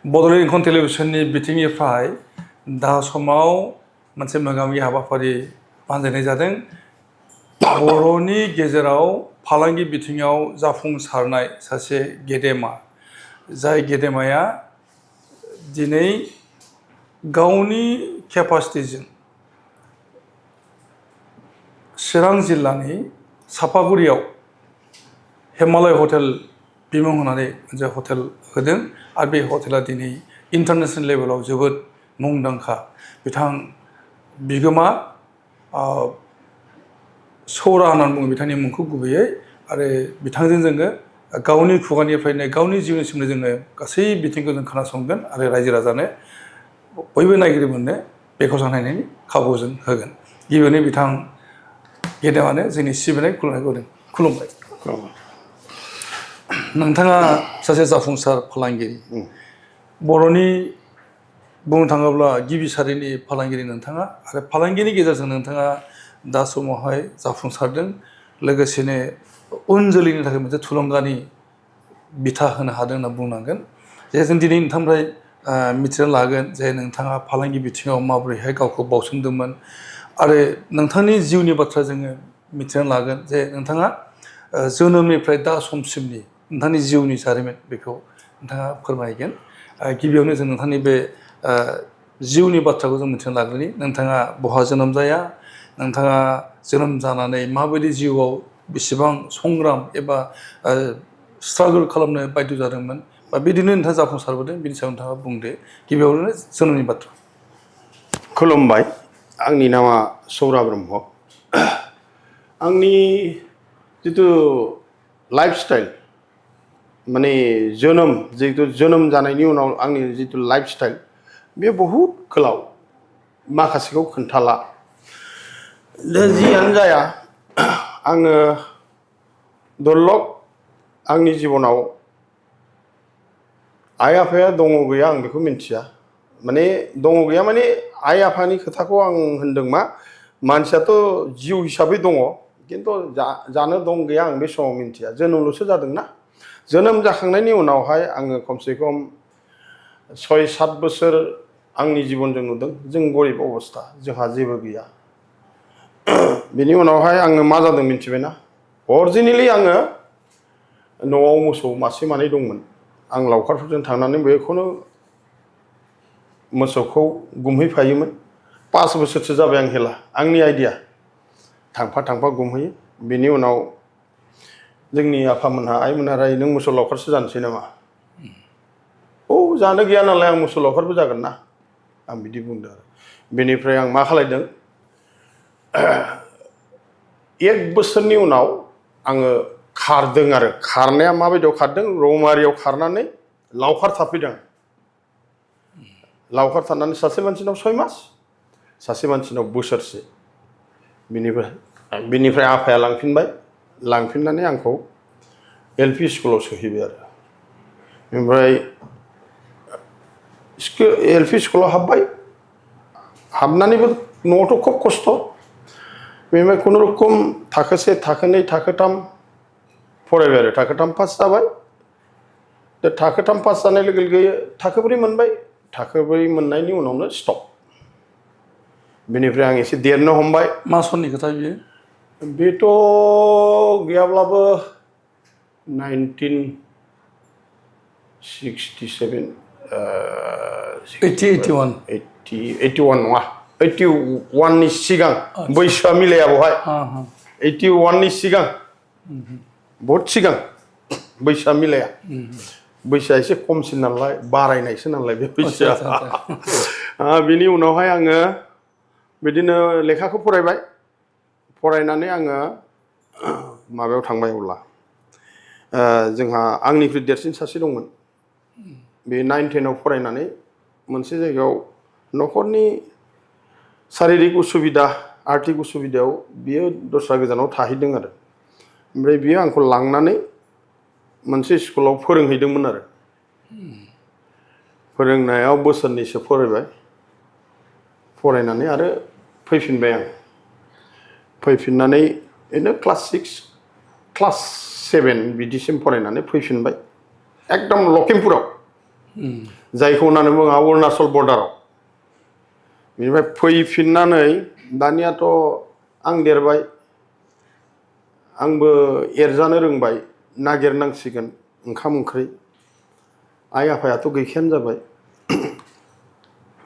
बड'लेण्ड इंखन टेलिभिजननि बिथिंनिफ्राय दा समाव मोनसे मोगा-मोगि हाबाफारि बानजायनाय जादों बर'नि गेजेराव फालांगि बिथिङाव जाफुंसारनाय सासे गेदेमा जाय गेदेमाया दिनै गावनि केपासिटिजों चिरां जिल्लानि सापागुरियाव हिमालय हटेल बिमुं होनानै मोनसे हटेल होदों आरो बे हटेला दिनै इन्टारनेशनेल लेभेलाव जोबोद मुंदांखा बिथां बिगोमा सौरा होननानै बुङो बिथांनि मुंखौ गुबैयै आरो बिथांजों जोङो गावनि खुगानिफ्रायनो गावनि जिउनि सोमोन्दै जोङो गासै बिथिंखौ जों खोनासंगोन आरो रायजो राजानो बयबो नायगिरिफोरनो बेखौ जों नायनायनि खाबु जों होगोन गिबियावनो बिथां गेदेमानो जोंनि सिबिनाय खुलुमनायखौ होदों खुलुमबाय नोंथाङा सासे जाफुंसार फालांगिरि बर'नि बुंनो थाङोब्ला गिबि सारिनि फालांगिरि नोंथाङा आरो फालांगिनि गेजेरजों नोंथाङा दा समावहाय जाफुंसारदों लोगोसेनो उन जोलैनि थाखाय मोनसे थुलुंगानि बिथा होनो हादों होनना बुंनांगोन जे जों दिनै नोंथांनिफ्राय मिथिना लागोन जे नोंथाङा फालांगि बिथिङाव माबोरैहाय गावखौ बावसोमदोंमोन आरो नोंथांनि जिउनि बाथ्रा जोङो मिथिना लागोन जे नोंथाङा जोनोमनिफ्राय दा समसिमनि नोंथांनि जिउनि जारिमिन बेखौ नोंथाङा फोरमायगोन गिबियावनो जों नोंथांनि बे जिउनि बाथ्राखौ जों मिथिना लाग्रोनि नोंथाङा बहा जोनोम जाया नोंथाङा जोनोम जानानै माबायदि जिउआव बेसेबां संग्राम एबा स्ट्रागोल खालामनो बायद' जादोंमोन बा बिदिनो नोंथाङा जाफुंसारबोदों बिनि सायाव नोंथाङा बुंदो गिबियावनो जोनोमनि बाथ्रा खुलुमबाय आंनि नामा सौरा ब्रह्म आंनि जिथु लाइफस्टाइल माने जितु जोनोम जानायनि उनाव आंनि जितु लाइफस्टाइल बे बहुद गोलाव माखासेखौ खोन्थाला दा जियानो जाया आङो दलग आंनि जिबनाव आइ आफाया दङ गैया आं बेखौ मिन्थिया माने दङ गैया माने आइ आफानि खोथाखौ आं होनदों मा मानसियाथ' जिउ हिसाबै दङ खिन्थु जानो दं गैया आं बे समाव मिन्थिया जोनोमल'सो जादोंना जोनोम जाखांनायनि उनावहाय आङो खमसे खम 6-7 बोसोर आंनि जिबनजों नुदों जों गरिब अबस्था जोंहा जेबो गैया बेनि उनावहाय आङो मा जादों मिन्थिबायना अरिजिनेलि आङो न'आव मोसौ मासे मानै दंमोन आं लावखारफोरजों थांनानै बेखौनो मोसौखौ गुमहैफायोमोन 5 बोसोरसो जाबाय आं हेला आंनि आइडिया थांफा गुमहैयो बेनि उनाव जोंनि आफामोनहा आइमोनहा रायो नों मोसौ लावखारसो जानोसै नामा औ जानो गैया नालाय आं मोसौ लावखारबो जागोन ना आं बिदि बुंदों आरो बेनिफ्राय आं मा खालायदों 1 बोसोरनि उनाव आङो खारदों आरो खारनाया माबायदियाव खारदों रौमारियाव खारनानै लावखार थाफैदों लावखार थानानै सासे मानसिनाव 6 मास सासे मानसिनाव बोसोरसे बिनिफ्राय आफाया लांफिननानै आंखौ एलपि स्कुलाव सोहैबाय आरो ओमफ्राय एलपि स्कुलाव हाबनानैबो न'आवथ' खुब खस्थ' बेनिफ्राय खुनुरुखुम थाखोसे थाखोनै थाखोथाम फरायबाय आरो थाखोथाम पास जाबाय दा थाखोथाम पास जानाय लोगो लोगो थाखोब्रै मोनबाय थाखोब्रै मोननायनि उनावनो स्टप बेनिफ्राय आं एसे देरनो हमबाय मा सननि खोथा बियो बेथ' गैयाब्लाबो 1967 81 नङा 81नि सिगां बैसोआ मिलाया बहाय 81नि सिगां बहुद सिगां बैसोआ मिलाया बैसोआ एसे खमसिन नालाय बारायनायसो नालाय बे बैसोआ बिनि उनावहाय आङो बिदिनो लेखाखौ फरायनानै आङो माबायाव थांबाय अब्ला जोंहा आंनिख्रुइ देरसिन सासे दंमोन बे 9-10आव फरायनानै मोनसे जायगायाव न'खरनि शारिरिक उसुबिदा आर्थिक उसुबिदायाव बियो दस्रा गोजानाव थाहैदों आरो ओमफ्राय बियो आंखौ लांनानै मोनसे स्कुलाव फोरोंहैदोंमोन आरो फोरोंनायाव बोसोरनैसो फरायनानै आरो फैफिनबाय आं फैफिननानै बिदिनो क्लास 6 क्लास 7 बिदिसिम फरायनानै फैफिनबाय एकदम लखिमपुराव जायखौ होननानै बुङो अरुणाचल बर्डाराव बेनिफ्राय फैफिननानै दानियाथ' आं देरबाय आंबो एरजानो रोंबाय नागिरनांसिगोन ओंखाम ओंख्रि आइ आफायाथ' गैखायानो जाबाय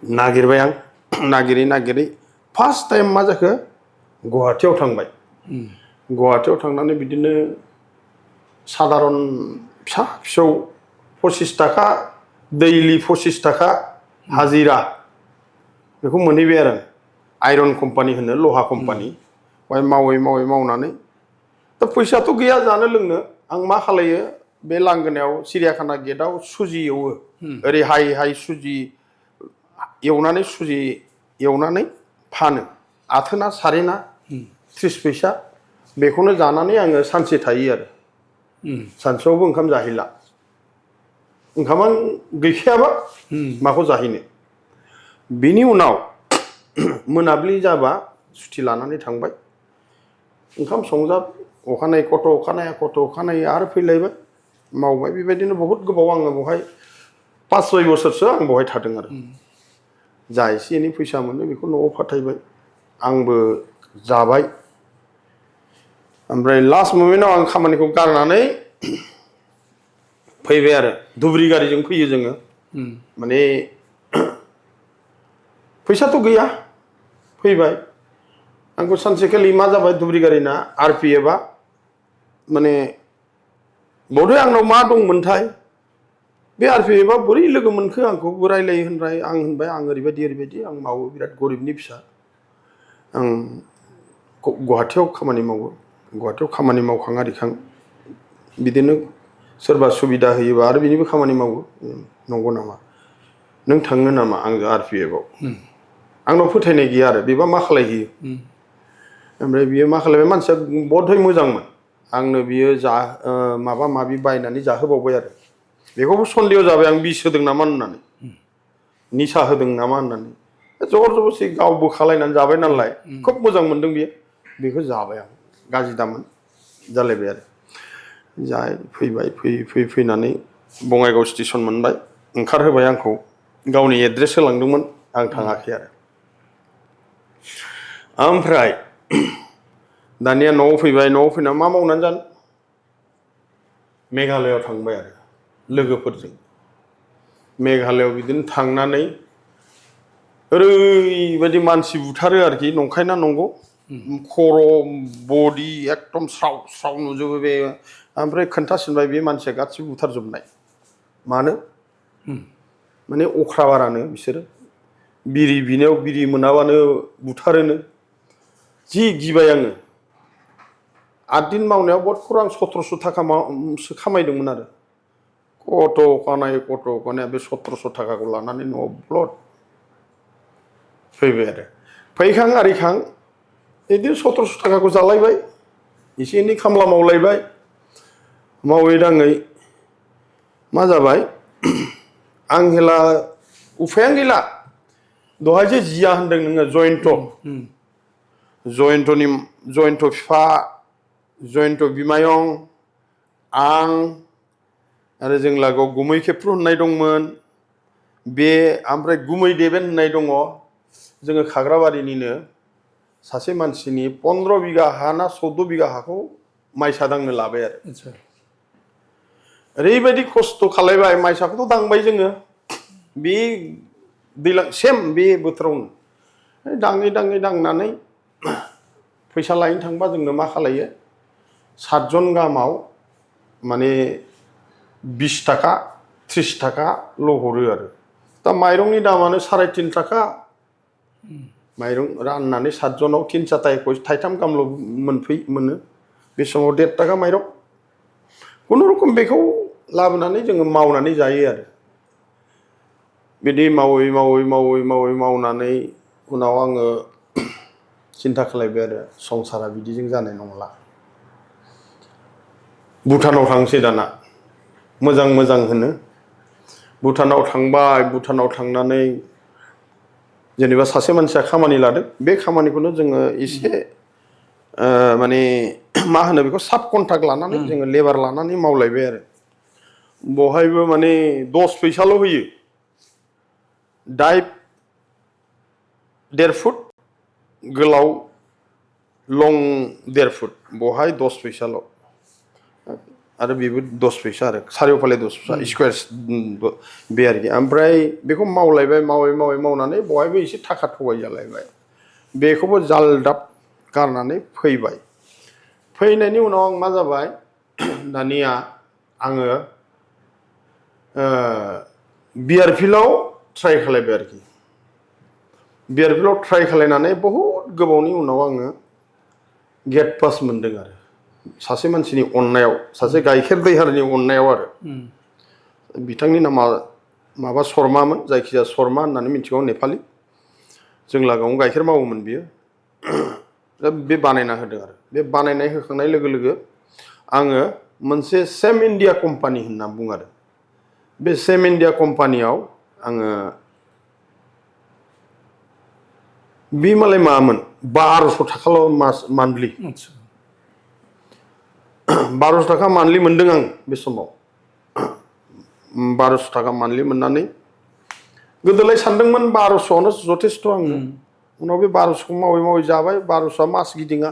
नागिरबाय आं नागिरै फार्स्ट टाइम मा जाखो गुवाहाटियाव थांबाय गुवाहाटियाव थांनानै बिदिनो साधारन फिसा फिसौ 25 थाखा दैलि 25 थाखा हाजिरा बेखौ मोनहैबाय आरो आइरन कम्पानि होनो लहा कम्पानि बाय मावै मावनानै दा फैसाथ' गैया जानो लोंनो आं मा खालायो बे लांगोनायाव सिरियाखाना गेटआव सुजि एवो ओरै हाय सुजि एवनानै फानो आथोना सारेना 30 फैसा बेखौनो जानानै आङो सानसे थायो आरो सानसेयावबो ओंखाम जाहैला ओंखामा गैखायाबा माखौ जाहैनो बिनि उनाव मोनाबिलि जाबा सुथि लानानै थांबाय ओंखाम संजाब अखानायै खथ' अखानायै आरो फैलायबाय मावबाय बेबायदिनो बहुत गोबाव आङो बेवहाय 5-6 बोसोरसो आं बेवहाय थादों आरो जा एसे एनै फैसा मोनो बेखौ न'आव फाथायबाय आंबो जाबाय ओमफ्राय लास्ट ममेन्टआव आं खामानिखौ गारनानै फैबाय आरो धुब्रि गारिजों फैयो जोङो माने फैसाथ' गैया फैबाय आंखौ सानसेखालि मा जाबाय धुब्रि गारिना RPFआ माने बधे आंनाव मा दंमोनथाय बे RPFआ बोरै लोगो मोनखो आंखौ रायलायो होनबाय आं होनबाय आं ओरैबायदि आं मावो बिराद गरिबनि फिसा आं गुवाहाटियाव खामानि मावो गुवाहाटियाव खामानि मावखां आरिखां बिदिनो सोरबा सुबिदा होयोबा आरो बिनिबो खामानि मावो नंगौ नामा नों थांनो नामा आंजों RPFआव आंनाव फोथायनाय गैया आरो बेबा मा खालायहैयो ओमफ्राय बियो मा खालायबाय मानसिया बधय मोजांमोन आंनो बियो माबा माबि बायनानै जाहोबावबाय आरो बेखौबो सन्देह जाबाय आं बिस होदों नामा होननानै निसा होदों नामा होननानै जबरदस्ति गावबो खालायनानै जाबाय नालाय खोब मोजां मोनदों बियो बेखौ जाबाय आं गाज्रि दामोन जालायबाय आरो फैबाय फैनानै बङाइगाव स्टेसन मोनबाय ओंखारहोबाय आंखौ गावनि एड्रेस होलांदोंमोन आं थाङाखै आरो ओमफ्राय दानिया न'आव फैबाय न'आव फैनानै मा मावनानै जानो मेघालयआव थांबाय आरो लोगोफोरजों मेघालयआव बिदिनो थांनानै ओरैबायदि मानसि बुथारो आरोखि नंखायना नंगौ खर' बडि एकदम स्राव नुजोबो बे ओमफ्राय खोन्थासिनबाय बे मानसिया गासिबो बुथारजोबनाय मानो माने अख्रा बारानो बिसोरो बिरि बिनायाव बिरि मोनाबानो बुथारोनो जि गिबाय आङो 8 दिन मावनायाव बटखौ आं 1700 थाखासो खामायदोंमोन आरो कत' अखानायै बे 1700 थाखाखौ लानानै न'आव ब्लड फैबाय आरो फैखां आरिखां बिदिनो 1700 थाखाखौ जालायबाय एसे एनै खामला मावलायबाय मावै दाङै मा जाबाय आं हेला उफायानो गैला दहाय जे जिया होनदों नोङो जयन्त बिफा जयन्त बिमायं आं आरो जों लागोआव गुमै खेबफ्रु होननाय दंमोन बे ओमफ्राय गुमै देबेन होननाय दङ जोङो खाग्राबारिनिनो सासे मानसिनि 15 बिगा हा ना 14 बिगा हाखौ माइसा दांनो लाबाय आरो ओरैबायदि खस्थ' खालायबाय माइसाखौथ' दांबाय जोङो बे दैज्लां सेम बे बोथोरावनो दाङै दांनानै फैसा लायनो थांबा जोंनो मा खालायो 7 जन गाहामाव माने 20 थाखा 30 थाखाल' हरो आरो दा माइरंनि दामानो 3.5 थाखा माइरं राननानै 7 जनाव 3 थाइथाम गाहामल' मोनो बे समाव 1.5 थाखा माइरं खुनुरुखुम बेखौ लाबोनानै जोङो मावनानै जायो आरो बिदि मावनानै उनाव आङो सिन्था खालायबाय आरो संसारा बिदिजों जानाय नंला भुटानाव थांसै दाना मोजां होनो भुटानाव थांबाय भुटानाव थांनानै जेनेबा सासे मानसिया खामानि लादों बे खामानिखौनो जोङो एसे माने मा होनो बेखौ साब कन्ट्राक्ट लानानै जोङो लेबार लानानै मावलायबाय आरो बहायबो माने 10 फैसाल' होयो डाइभ 1.5 फुट गोलाव लं 1.5 फुट बहाय 10 फैसाल' आरो बेबो 10 फैसा आरो सारिय'फाले 10 फैसा स्कुवेर बे आरोखि ओमफ्राय बेखौ मावलायबाय मावनानै बहायबो एसे थाखा थगाय जालायबाय बेखौबो जालदाब गारनानै फैबाय फैनायनि उनाव आं मा जाबाय दानिया आङो बिआर फिल्डआव ट्राय खालायबाय आरोखि बिआर फिल्डआव ट्राय खालायनानै बहुद गोबावनि उनाव आङो गेट पास मोनदों आरो सासे मानसिनि अननायाव सासे गाइखेर दैहारनि अननायाव आरो बिथांनि नामा माबा शर्मामोन जायखिजाया शर्मा होननानै मिथिगौ नेपालि जों लागोआवनो गाइखेर मावोमोन बियो दा बे बानायना होदों आरो बे बानायनाय होखांनाय लोगो लोगो आङो मोनसे सेम इन्डिया कम्पानि होनना बुङो आरो बे सेम इन्डिया कम्पानियाव आङो बे मालाय मामोन 1200 थाखाल' मास मान्थलि 1200 थाखा मान्थलि मोनदों आं बे समाव 1200 थाखा मान्थलि मोननानै गोदोलाय सानदोंमोन 1200आनो जथेस्थ' आंनो उनाव बे 1200खौ मावै जाबाय 1200आ मास गिदिङा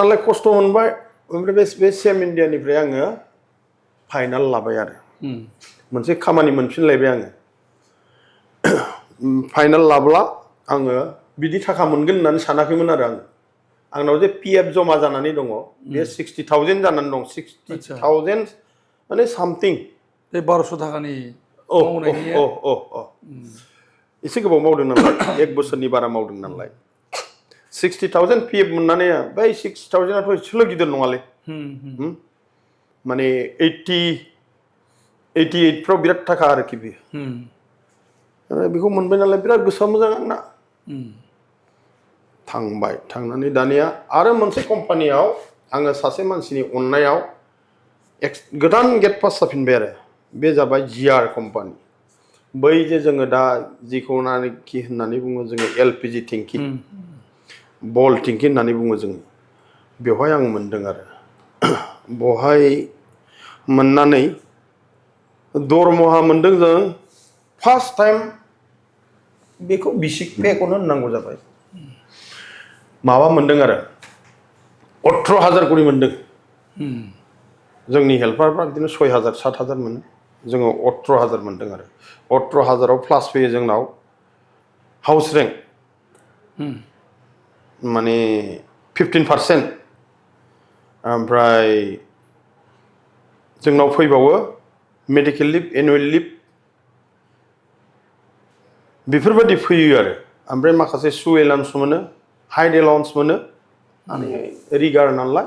नालाय खस्थ' मोनबाय ओमफ्राय बे सेम इन्डियानिफ्राय आङो फाइनाल लाबाय आरो मोनसे खामानि मोनफिनलायबाय आङो फाइनाल लाब्ला आङो बिदि थाखा मोनगोन होननानै सानाखैमोन आरो आंनाव जे पिएफ जमा जानानै दङ बे 60,000 जानानै दं 60,000 माने सामथिं बे 1200 थाखानि एसे गोबाव मावदों नालाय 1 बोसोरनि बारा मावदों नालाय 60,000 पिएफ मोननानै बै 60,000आथ' एसेल' गिदिर नङालै माने 88 फ्राव बिराद थाखा आरोखि बेयो बेखौ मोनबाय नालाय बिराद गोसोआ मोजां आंना थांबाय थांनानै दानिया आरो मोनसे कम्पानियाव आङो सासे मानसिनि अननायाव गोदान गेट पास जाफिनबाय आरो बे जाबाय जिआर कम्पानि बै जे जोङो दा जिखौनाखि होननानै बुङो जोङो एलपिजि टेंकि बल टेंकि होननानै बुङो जोङो बेवहाय आं मोनदों आरो बहाय मोननानै दरमहा मोनदों जों फार्स्ट टाइम बेखौ बिसिक पेखौनो होननांगौ जाबाय माबा मोनदों आरो 18,000 करि मोनदों जोंनि हेल्पारफ्रा बिदिनो 6,000 7,000 मोनो जोङो 18,000 मोनदों आरो 18,000आव प्लास फैयो जोंनाव हाउस रेंक माने 15% ओमफ्राय जोंनाव फैबावो मेडिकेल लिभ एनुवेल लिभ बेफोरबायदि फैयो आरो ओमफ्राय माखासे सु एलाउन्स मोनो हाइड एलाउन्स मोनो माने रिगार नालाय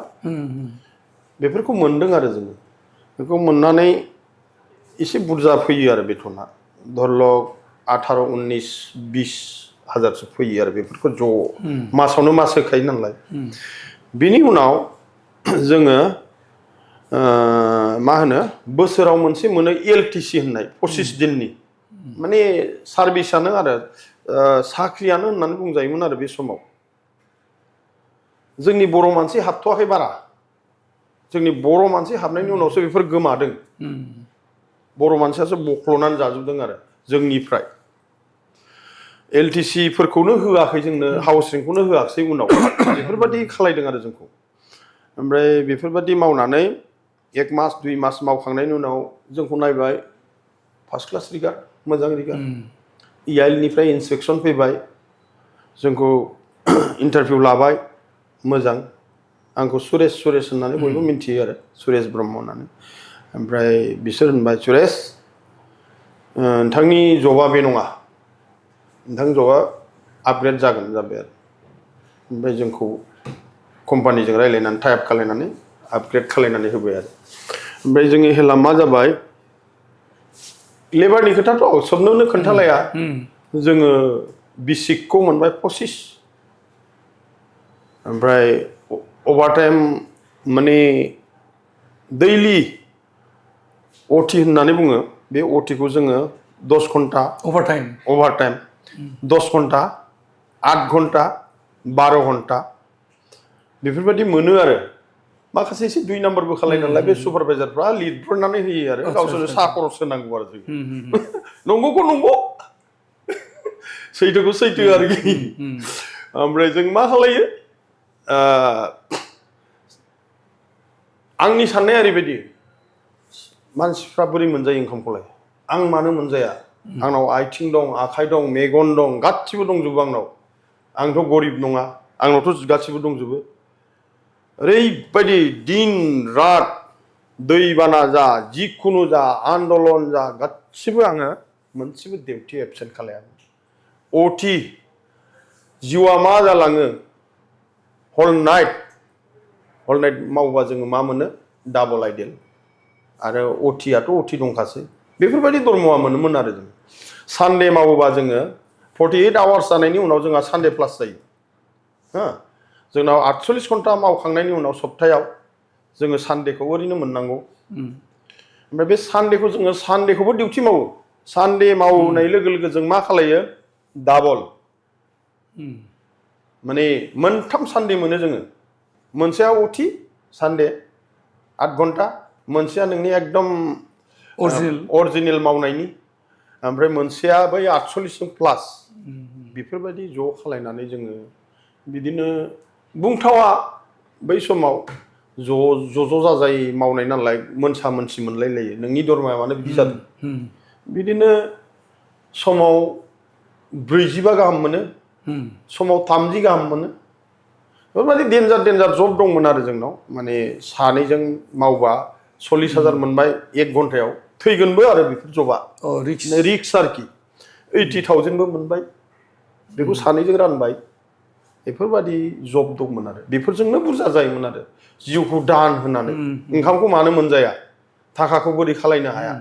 बेफोरखौ मोनदों आरो जोङो बेखौ मोननानै एसे बुरजा फैयो आरो बेथना धरलक 18, 19, 20 हाजारसो फैयो आरो बेफोरखौ ज' मासावनो मास होखायो नालाय बिनि उनाव जोङो मा होनो बोसोराव मोनसे मोनो एलटिसि होननाय 25 दिननि माने सार्भिसानो आरो साख्रियानो होननानै बुंजायोमोन आरो बे समाव जोंनि बर' मानसि हाबथ'वाखै बारा जोंनि बर' मानसि हाबनायनि उनावसो बेफोर गोमादों बर' मानसियासो बख्ल'नानै जाजोबदों आरो जोंनिफ्राय एलटिसि फोरखौनो होआखै जोंनो हाउस रेंकखौनो होआखै उनाव बेफोरबायदि खालायदों आरो जोंखौ ओमफ्राय बेफोरबायदि मावनानै 1 मास 2 मास मावखांनायनि उनाव जोंखौ नायबाय फार्स्ट क्लास रिगार मोजां रिगार इआइएलनिफ्राय इन्सपेक्सन फैबाय जोंखौ इन्टारभिउ लाबाय मोजां आंखौ सुरेश होननानै बयबो मिन्थियो आरो सुरेश ब्रह्म होननानै ओमफ्राय बिसोर होनबाय सुरेश नोंथांनि जबा बे नङा नोंथांनि जबा आपग्रेड जागोन जाबाय आरो ओमफ्राय जोंखौ कम्पानिजों रायज्लायनानै टाइप खालायनानै आपग्रेड खालायनानै होबाय आरो ओमफ्राय जोंनि हेला मा जाबाय लेबारनि खोथाथ' सबनोनो खोन्थालाया जोङो बिसिकखौ मोनबाय 25 ओमफ्राय अभारटाइम माने दैलि अटि होननानै बुङो बे अटिखौ जोङो 10 घन्टा अभारटाइम 10 घन्टा 8 घन्टा 12 घन्टा बेफोरबायदि मोनो आरो माखासे एसे 2 नाम्बारबो खालाय नालाय बे सुपारभाइजारफ्रा लिरफोरनानै होयो आरो गावसोरनो साहा खरस होनांगौ आरो जों नंगौखौ नंगौ सैथोखौ सैथो आरोखि ओमफ्राय जों मा खालायो आंनि साननाया ओरैबायदि मानसिफ्रा बोरै मोनजायो ओंखामखौलाय आं मानो मोनजाया आंनाव आथिं दं आखाइ दं मेगन दं गासिबो दंजोबो आंनाव आंथ' गरिब नङा आंनावथ' गासिबो दंजोबो ओरैबायदि दिन रात दैबाना जा जिखुनु जा आन्दलन जा गासिबो आङो मोनसेबो डिउटि एबसेन्ट खालाया अटि जिउआ मा जालाङो हल नाइट मावोबा जोङो मा मोनो डाबल आइडेल आरो अटियाथ' अटि दंखासै बेफोरबायदि दरमाहा मोनोमोन आरो जों सानडे मावोबा जोङो 48 आवार्स जानायनि उनाव जोंहा सानडे प्लास जायो हो जोंनाव 48 घन्टा मावखांनायनि उनाव सप्तायाव जोङो सानडेखौ ओरैनो मोननांगौ ओमफ्राय बे सानडेखौ जोङो सानडेखौबो डिउटि मावो सानडे मावनाय लोगो लोगो जों मा खालायो डाबल माने मोनथाम सानडे मोनो जोङो मोनसेया अटि सानडे 8 घन्टा मोनसेया नोंनि एकदम अरिजिनेल मावनायनि ओमफ्राय मोनसेया बै 48 प्लास बेफोरबायदि ज' खालायनानै जोङो बिदिनो बुंथावा बै समाव ज' जाजाय मावनाय नालाय मोनसा मोनसि मोनलायलायो नोंनि दरमाया मानो बिदि जादों बिदिनो समाव 45 गाहाम मोनो समाव 30 गाहाम मोनो बेफोरबायदि डेन्जार जब दंमोन आरो जोंनाव माने सानैजों मावबा 40,000 मोनबाय 1 घन्टायाव थैगोनबो आरो बेफोर जबा रिक्स आरोखि 80,000बो मोनबाय बेखौ सानैजों रानबाय बेफोरबायदि जब दंमोन आरो बेफोरजोंनो बुरजा जायोमोन आरो जिउखौ दान होनानै ओंखामखौ मानो मोनजाया थाखाखौ बोरै खालायनो हाया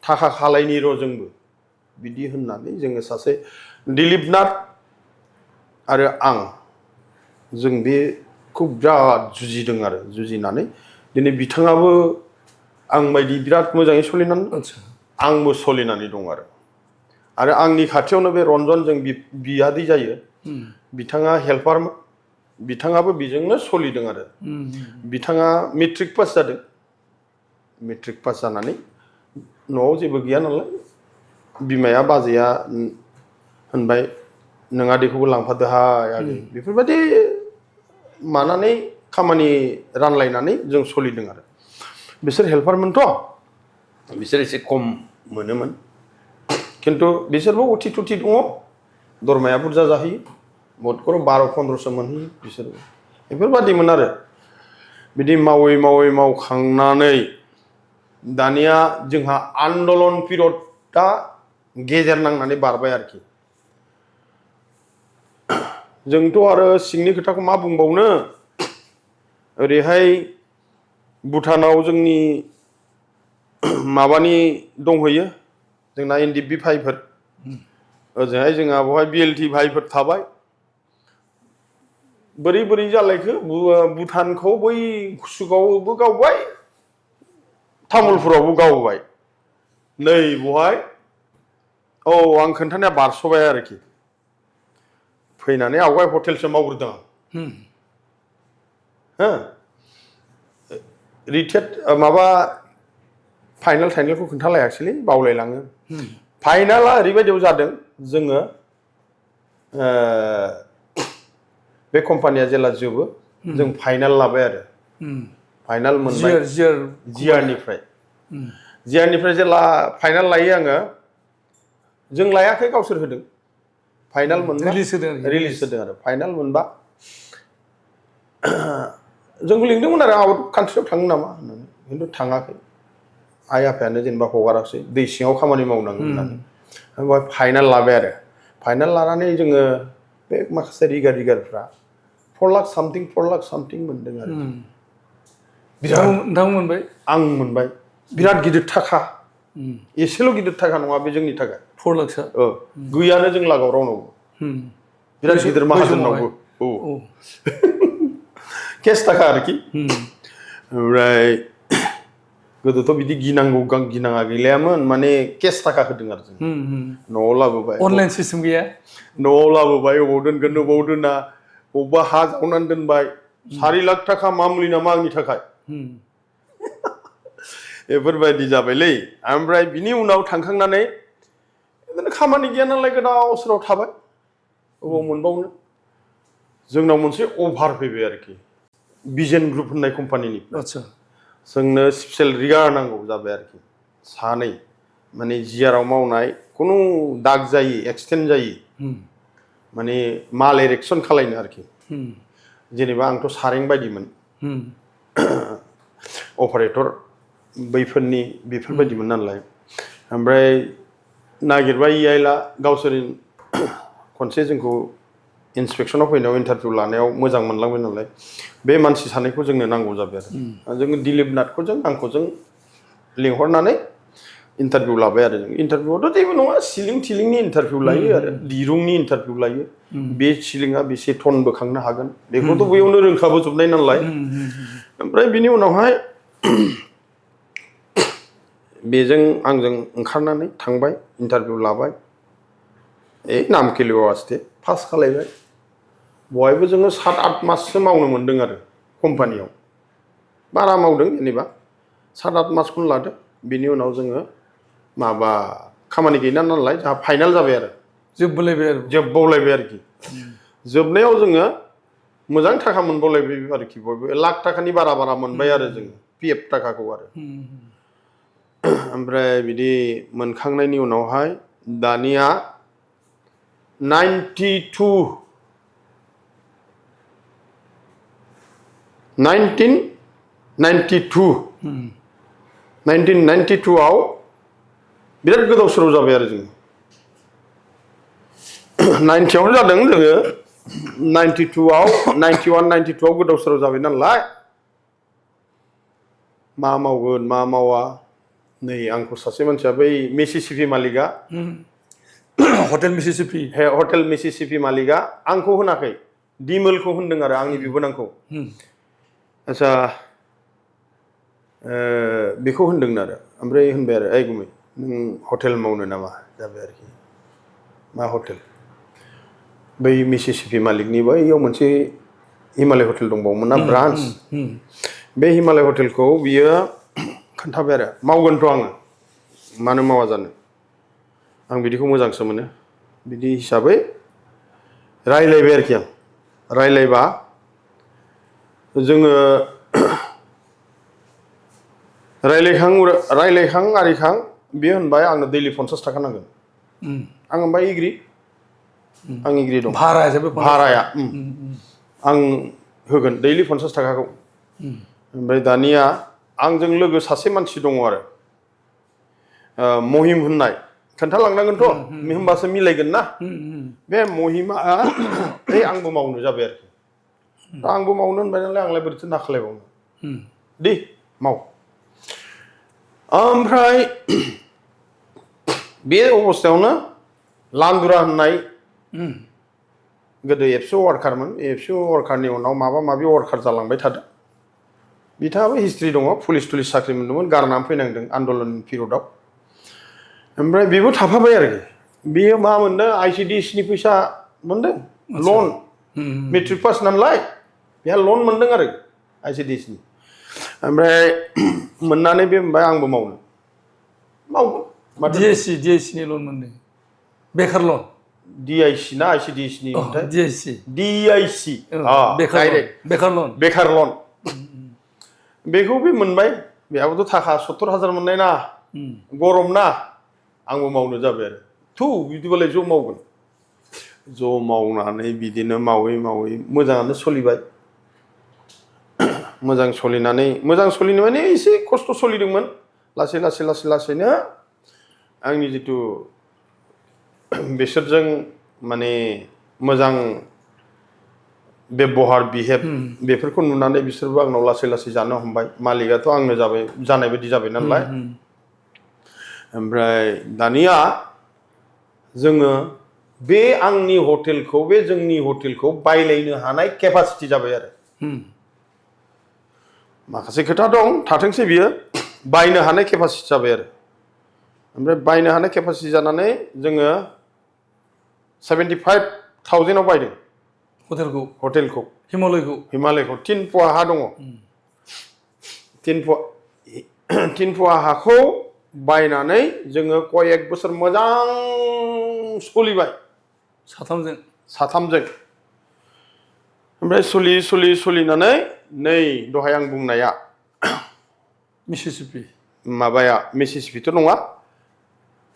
थाखा खालायनि र' जोंबो बिदि होननानै जोङो सासे दिलीप नाथ आरो आं जों बेखौ बिराद जुजिदों आरो जुजिनानै दिनै बिथाङाबो आं बायदि बिराद मोजाङै सोलिनानै आंबो सोलिनानै दं आरो आंनि खाथियावनो बे रन्जन जों बियादै जायो बिथाङा हेल्पारमोन बिथाङाबो बेजोंनो सोलिदों आरो बिथाङा मेट्रिक पास जादों मेट्रिक पास जानानै न'आव जेबो गैया नालाय बिमाया बाजैया होनबाय नों आदैखौबो लांफादोहाय आगै बेफोरबायदि मानानै खामानि रानलायनानै जों सोलिदों आरो बिसोर हेल्पारमोनथ' बिसोर एसे खम मोनोमोन खिन्थु बिसोरबो अटि टटि दङ दरमाया बुरजा जाहैयो बदखौ 12-1500 मोनहैयो बिसोरबो बेफोरबादिमोन आरो बिदि मावै मावखांनानै दानिया जोंहा आन्दलन पिरियडआ गेजेर नांनानै बारबाय आरोखि जोंथ' आरो सिंनि खोथाखौ मा बुंबावनो ओरैहाय भुटानाव जोंनि माबानि दंहैयो जोंना एनडिएफबि भाइफोर ओजोंहाय जोंहा बेवहाय बिएलटि भाइफोर थाबाय बोरै जालायखो भुटानखौ बै सुगावबो गावबाय तामुलपुरावबो गावबाय नै बेवहाय आं खोन्थानाया बारस'बाय आरोखि फैनानै आवगाय हटेलसो मावग्रोदों आं रिटेट माबा फाइनालखौ खोन्थालायाखिसैलै बावलायलाङो फाइनाला ओरैबायदियाव जादों जोङो बे कम्पानिया जेला जोबो जों फाइनाल लाबाय आरो फाइनाल मोनबाय जिआरनिफ्राय जेला फाइनाल लायो आङो जों लायाखै गावसोर होदों फाइनाल मोनबा रिलिज होदों आरो फाइनाल मोनबा जोंखौ लिंदोंमोन आरो आउट कान्ट्रियाव थाङो नामा होननानै खिन्थु थाङाखै आइ आफायानो जेनेबा हगाराखिसै दै सिङाव खामानि मावनांगौ होननानै बेवहाय फाइनाल लाबाय आरो फाइनाल लानानै जोङो बे माखासे रिगारफ्रा 4 लाख सामथिं मोनदों आरो नोंथां मोनबाय आं मोनबाय बिराद गिदिर थाखा एसेल' गिदिर थाखा नङा बे जोंनि थाखाय 4 लाखसो गैयानो जों लागाव रावनावबो बिराद गिदिर माहाजोननावबो केस थाखा आरोखि ओमफ्राय गोदोथ' बिदि गिनाङा गैलायामोन माने केस थाखा होदों आरो जों न'आव लाबोबाय अनलाइन सिस्टेम गैया न'आव लाबोबाय अबाव दोनगोन अबाव दोना बबेबा हा जावनानै दोनबाय 4 लाख थाखा मामुलि नामा आंनि थाखाय बेफोरबायदि जाबायलै ओमफ्राय बिनि उनाव थांखांनानै बिदिनो खामानि गैया नालाय गोदाव सोराव थाबाय अबाव मोनबावनो जोंनाव मोनसे अफार फैबाय आरोखि बिजन ग्रुप होननाय कम्पानिनिफ्राय आदसा जोंनो स्पेसियेल रिगार नांगौ जाबाय आरोखि सानै माने जिआराव मावनाय खुनु दाग जायि एक्सटेन्ड जायि माने माल इरेक्सन खालायनो आरोखि जेनेबा आंथ' सारें बायदिमोन अपारेटर बैफोरनि बेफोरबायदिमोन नालाय ओमफ्राय नागिरबाय आइला गावसोर खनसे जोंखौ इन्सपेक्सनाव फैनायाव इन्टारभिउ लानायाव मोजां मोनलांबाय नालाय बे मानसि सानैखौ जोंनो नांगौ जाबाय आरो जोङो दिलीप नाथखौ आंखौ लिंहरनानै इन्टारभिउ लाबाय आरो जों इन्टारभिउआवथ' जेबो नङा सिलिं थिलिंनि इन्टारभिउ लायो आरो दिरुंनि इन्टारभिउ लायो बे सिलिंआ बेसे टन बोखांनो हागोन बेखौथ' बैयावनो रोंखाबोजोबनाय नालाय ओमफ्राय बिनि उनावहाय बेजों आंजों ओंखारनानै थांबाय इन्टारभिउ लाबाय नाम केलियाव आस्ते पास खालायबाय बहायबो जोङो 7-8 माससो मावनो मोन्दों आरो कम्पानियाव बारा मावदों जेनेबा 7-8 मासखौनो लादो बिनि उनाव जोङो माबा खामानि गैला नालाय जोंहा फाइनाल जाबाय आरो जोबबावलायबाय आरोखि जोबनायाव जोङो मोजां थाखा मोनबावलायबाय आरोखि बयबो लाख थाखानि बारा मोनबाय आरो जोङो PF थाखाखौ आरो ओमफ्राय बिदि मोनखांनायनि उनावहाय दानिया 1992 आव बिराद गोदाव सोराव जाबाय आरो जोङो 90आवनो जादों जोङो 92 आव 91-92 आव गोदाव सोराव जाबाय नालाय मा मावगोन मा मावा नै आंखौ सासे मानसिया बै मिसिसिपि मालिकआ हटेल मिसिसिपि मालिकआ आंखौ होनाखै दिमोलखौ होनदों आरो आंनि बिबोनांखौ आच्छा बेखौ होनदों आरो ओमफ्राय होनबाय आरो ओइ गुमै नों हटेल मावनो नामा जाबाय आरोखि मा हटेल बै मिसिसिपि मालिकनि बैयाव मोनसे हिमालय हटेल दंबावोमोन ना ब्रान्स बे हिमालय हटेलखौ बियो खोन्थाबाय आरो मावगोनथ' आङो मानो मावा जानो आं बिदिखौ मोजांसो मोनो बिदि हिसाबै रायलायबाय आरोखि आं रायलायबा जोङो रायलायखां आरिखां बियो होनबाय आंनो दैलि 50 थाखा नांगोन आं होनबाय एग्रि दं भाराया आं होगोन दैलि 50 थाखाखौ ओमफ्राय दानिया आंजों लोगो सासे मानसि दङ आरो महिम होननाय खोन्थालांनांगोनथ' होमबासो मिलायगोन ना बे महिमा आंबो मावनो जाबाय आरोखि दा आंबो मावनो होनबाय नालाय आंलाय बोरैथो नाखालायबावनो दे माव ओमफ्राय बे अबस्थायावनो लान्दुरा होननाय गोदो एबसु वार्कारमोन एबसु वार्कारनि उनाव माबा माबि वार्कार जालांबाय थादों बिथाङाबो हिस्ट्रि दङ पुलिस साख्रि मोनदोंमोन गारनानै फैनांदों आन्दलन पिरियडआव ओमफ्राय बेबो थाफाबाय आरोखि बेयो मा मोनदों ICDC नि फैसा मोनदों लन मेट्रिक पास नालाय बेहा लन मोनदों आरो ICDC नि ओमफ्राय मोननानै बे होनबाय आंबो मावगोन DIC नि लन मोनदों बेकार लन DIC ना ICDC नि DIC बेकार लन बेखौ बे मोनबाय बेहाबोथ' थाखा 70,000 मोननाय ना गरम ना आंबो मावनो जाबाय आरो बिदिबालाय ज' मावगोन ज' मावनानै बिदिनो मावै मोजाङानो सोलिबाय मोजां सोलिनो माने एसे खस्थ' सोलिदोंमोन लासैनो आंनि जिथु बिसोरजों माने मोजां बेबहार बिहेभ बेफोरखौ नुनानै बिसोरबो आंनाव लासै जानो हमबाय मालिकआथ' आंनो जानाय बायदि जाबाय नालाय ओमफ्राय दानिया जोङो बे जोंनि हटेलखौ बायलायनो हानाय केपासिटि जाबाय आरो माखासे खोथा दं थाथोंसै बियो बायनो हानाय केपासिटि जाबाय आरो ओमफ्राय बायनो हानाय केपासिटि जानानै जोङो 75,000 आव बायदों हटेलखौ हिमालयखौ 3 पुवा हा दङ 3 फुवा हाखौ बायनानै जोङो कयेक बोसोर मोजां सोलिबाय साथामजों ओमफ्राय सोलिनानै नै दहाय आं बुंनाया मिसिसिपि माबाया मिसिसिपिथ' नङा